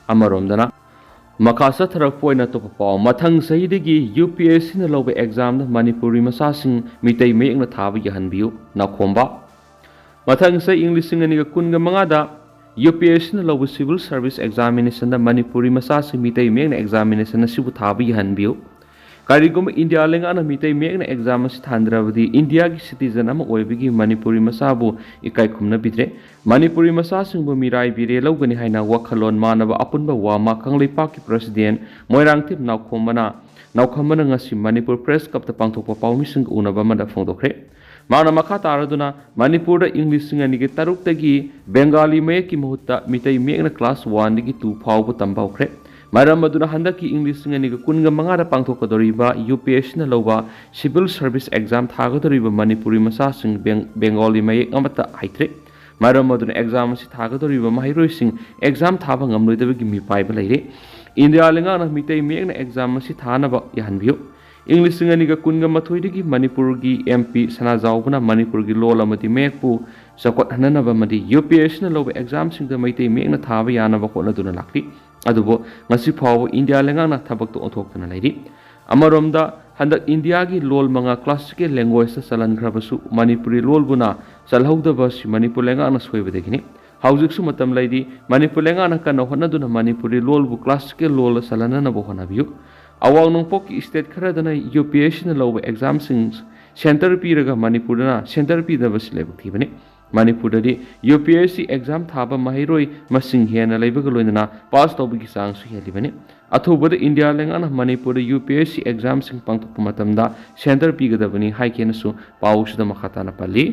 ꯑꯃꯔꯣꯝꯗꯅ ꯃꯈꯥ ꯆꯠꯊꯔꯛꯄ ꯑꯣꯏꯅ ꯑꯇꯣꯞꯄ ꯄꯥꯎ, ꯃꯊꯪ ꯆꯍꯤꯗꯒꯤ ꯌꯨ ꯄꯤ ꯑꯦꯁ ꯁꯤꯅ ꯂꯧꯕ ꯑꯦꯛꯖꯥꯝꯗ ꯃꯅꯤꯄꯨꯔꯤ ꯃꯆꯥꯁꯤꯡ ꯃꯤꯇꯩ ꯃꯌꯦꯛꯅ ꯊꯥꯕ ꯌꯥꯍꯟꯕꯤꯌꯨ꯫ ꯅꯥꯎꯈꯣꯝꯕ, ꯃꯊꯪ ꯆꯍꯤ ꯏꯪ ꯂꯤꯁꯤꯡ ꯑꯅꯤꯒ ꯀꯨꯟꯒ ꯃꯉꯥꯗ ꯌꯨ ꯄꯤ ꯑꯦꯁ ꯁꯤꯅ ꯂꯧꯕ ꯁꯤꯚꯤꯜ ꯁꯥꯔꯚꯤꯁ ꯑꯦꯛꯖꯥꯃꯤꯅꯦꯁꯟꯗ ꯃꯅꯤꯄꯨꯔꯤ ꯃꯆꯥꯁꯤꯡ ꯃꯤꯇꯩ ꯃꯌꯦꯛꯅ ꯑꯦꯛꯖꯥꯃꯤꯅꯦꯁꯟ ꯑꯁꯤꯕꯨ ꯊꯥꯕ ꯌꯥꯍꯟꯕꯤꯌꯨ꯫ ꯀꯔꯤꯒꯨꯝꯕ ꯏꯟꯗꯤꯌꯥ ꯂꯩꯉꯥꯛꯅ ꯃꯤꯇꯩ ꯃꯌꯦꯛꯅ ꯑꯦꯛꯖꯥꯝ ꯑꯁꯤ ꯊꯥꯟꯗ꯭ꯔꯕꯗꯤ ꯏꯟꯗꯤꯌꯥꯒꯤ ꯁꯤꯇꯤꯖꯟ ꯑꯃ ꯑꯣꯏꯕꯒꯤ ꯃꯅꯤꯄꯨꯔꯤ ꯃꯆꯥꯕꯨ ꯏꯀꯥꯏ ꯈꯨꯝꯅꯕꯤꯗ꯭ꯔꯦ꯫ ꯃꯅꯤꯄꯨꯔꯤ ꯃꯆꯥꯁꯤꯡꯕꯨ ꯃꯤꯔꯥꯏꯕꯤꯔꯦ ꯂꯧꯒꯅꯤ ꯍꯥꯏꯅ ꯋꯥꯈꯜꯂꯣꯟ ꯃꯥꯟꯅꯕ ꯑꯄꯨꯟꯕ ꯋꯥꯃꯥ ꯀꯪꯂꯩꯄꯥꯛꯀꯤ ꯄ꯭ꯔꯁꯤꯗꯦꯟ ꯃꯣꯏꯔꯥꯡꯊꯦꯝ ꯅꯥꯎꯈꯣꯝꯕꯅ, ꯅꯥꯎꯈꯣꯝꯕꯅ ꯉꯁꯤ ꯃꯅꯤꯄꯨꯔ ꯄ꯭ꯔꯦꯁ ꯀ꯭ꯂꯕꯇ ꯄꯥꯡꯊꯣꯛꯄ ꯄꯥꯎꯃꯤꯁꯤꯡꯒ ꯎꯅꯕ ꯑꯃꯗ ꯐꯣꯡꯗꯣꯛꯈ꯭ꯔꯦ꯫ ꯃꯍꯥꯛꯅ ꯃꯈꯥ ꯇꯥꯔꯗꯨꯅ, ꯃꯅꯤꯄꯨꯔꯗ ꯏꯪ ꯂꯤꯁꯤꯡ ꯑꯅꯤꯒ ꯇꯔꯨꯛꯇꯒꯤ ꯕꯦꯡꯒꯥꯂꯤ ꯃꯌꯦꯛꯀꯤ ꯃꯍꯨꯠꯇ ꯃꯤꯇꯩ ꯃꯌꯦꯛꯅ ꯀ꯭ꯂꯥꯁ ꯋꯥꯟꯗꯒꯤ ꯇꯨ ꯐꯥꯎꯕ ꯇꯝꯕ ꯍꯧꯈ꯭ꯔꯦ꯫ ꯃꯔꯝ ꯑꯗꯨꯅ ꯍꯟꯗꯛꯀꯤ ꯏꯪ ꯂꯤꯁꯤꯡ ꯑꯅꯤꯒ ꯀꯨꯟꯒ ꯃꯉꯥꯗ ꯄꯥꯡꯊꯣꯛꯀꯗꯧꯔꯤꯕ UPSCꯅ ꯂꯧꯕ civil service exam ꯊꯥꯒꯗꯧꯔꯤꯕ ꯃꯅꯤꯄꯨꯔꯤ ꯃꯆꯥꯁꯤꯡ ꯕꯦꯡ-, Bengali ꯃꯌꯦꯛ ꯑꯃꯠꯇ ꯍꯩꯇ꯭ꯔꯦ꯫ ꯃꯔꯝ ꯑꯗꯨꯅ exam ꯑꯁꯤ ꯊꯥꯒꯗꯧꯔꯤꯕ ꯃꯍꯩꯔꯣꯏꯁꯤꯡ exam ꯊꯥꯕ ꯉꯝꯂꯣꯏꯗꯕꯒꯤ ꯃꯤꯄꯥꯏꯕ ꯂꯩꯔꯦ꯫ ꯏꯟꯗꯤꯌꯥ ꯂꯩꯉꯥꯛꯅ ꯃꯤꯇꯩ ꯃꯌꯦꯛꯅ exam ꯑꯁꯤ ꯊꯥꯅꯕ ꯌꯥꯍꯟꯕꯤꯌꯨ꯫ ꯏꯪ ꯂꯤꯁꯤꯡ ꯑꯅꯤꯒ ꯀꯨꯟꯒ ꯃꯥꯊꯣꯏꯗꯒꯤ ꯃꯅꯤꯄꯨꯔꯒꯤ MP ꯁꯅꯥꯖꯥꯎꯕꯅ ꯃꯅꯤꯄꯨꯔꯒꯤ ꯂꯣꯜ ꯑꯃꯗꯤ ꯃꯌꯦꯛꯄꯨ ꯆꯥꯎꯈꯠꯍꯟꯅꯅꯕ ꯑꯃꯗꯤ UPSCꯅ ꯂꯧꯕ examꯁꯤꯡꯗ ꯃꯩꯇꯩ ꯃꯌꯦꯛꯅ ꯊꯥꯕ ꯌꯥꯅꯕ ꯍꯣꯠꯅꯗꯨꯅ ꯂꯥꯛꯂꯤ꯫ ꯑꯗꯨꯕꯨ ꯉꯁꯤ ꯐꯥꯎꯕ ꯏꯟꯗꯤꯌꯥ ꯂꯩꯉꯥꯛꯅ ꯊꯕꯛꯇ ꯑꯣꯟꯊꯣꯛꯇꯅ ꯂꯩꯔꯤ꯫ ꯑꯃꯔꯣꯝꯗ, ꯍꯟꯗꯛ ꯏꯟꯗꯤꯌꯥꯒꯤ ꯂꯣꯜ ꯃꯉꯥ classical language« languageet ꯆꯜꯍꯟꯈ꯭ꯔꯕꯁꯨ ꯃꯅꯤꯄꯨꯔꯤ ꯂꯣꯜꯕꯨꯅ ꯆꯜꯍꯧꯗꯕ ꯑꯁꯤ ꯃꯅꯤꯄꯨꯔ ꯂꯩꯉꯥꯛꯅ ꯁꯣꯏꯕꯗꯒꯤꯅꯤ꯫ ꯍꯧꯖꯤꯛꯁꯨ ꯃꯇꯝ ꯂꯩꯔꯤ꯫ ꯃꯅꯤꯄꯨꯔ ꯂꯩꯉꯥꯛꯅ ꯀꯟꯅ ꯍꯣꯠꯅꯗꯨꯅ ꯃꯅꯤꯄꯨꯔꯤ ꯂꯣꯜꯕꯨ classical ꯂꯣꯜ ꯆꯜꯍꯟꯅꯅꯕ ꯍꯣꯠꯅꯕꯤꯌꯨ꯫ ꯑꯋꯥꯡ ꯅꯣꯡꯄꯣꯛꯀꯤ state ꯈꯔꯗꯅ UPSCꯅ ꯂꯧꯕ examꯁꯤꯡ center ꯄꯤꯔꯒ ꯃꯅꯤꯄꯨꯔꯗꯅ center ꯄꯤꯗꯕꯁꯤ ꯂꯥꯏꯕꯛ ꯊꯤꯕꯅꯤ꯫ ꯃꯅꯤꯄꯨꯔꯗꯗꯤ UPSC exam ꯊꯥꯕ ꯃꯍꯩꯔꯣꯏ ꯃꯁꯤꯡ ꯍꯦꯟꯅ ꯂꯩꯕꯒ ꯂꯣꯏꯅꯅ pass ꯇꯧꯕꯒꯤ ꯆꯥꯡꯁꯨ ꯍꯦꯜꯂꯤꯕꯅꯤ꯫ ꯑꯊꯨꯕꯗ ꯏꯟꯗꯤꯌꯥ ꯂꯩꯉꯥꯛꯅ ꯃꯅꯤꯄꯨꯔꯗ UPSC examꯁꯤꯡ ꯄꯥꯡꯊꯣꯛꯄ ꯃꯇꯝꯗ center ꯄꯤꯒꯗꯕꯅꯤ ꯍꯥꯏꯈꯤꯅꯁꯨ ꯄꯥꯎꯁꯤꯗ ꯃꯈꯥ ꯇꯥꯅ ꯄꯜꯂꯤ꯫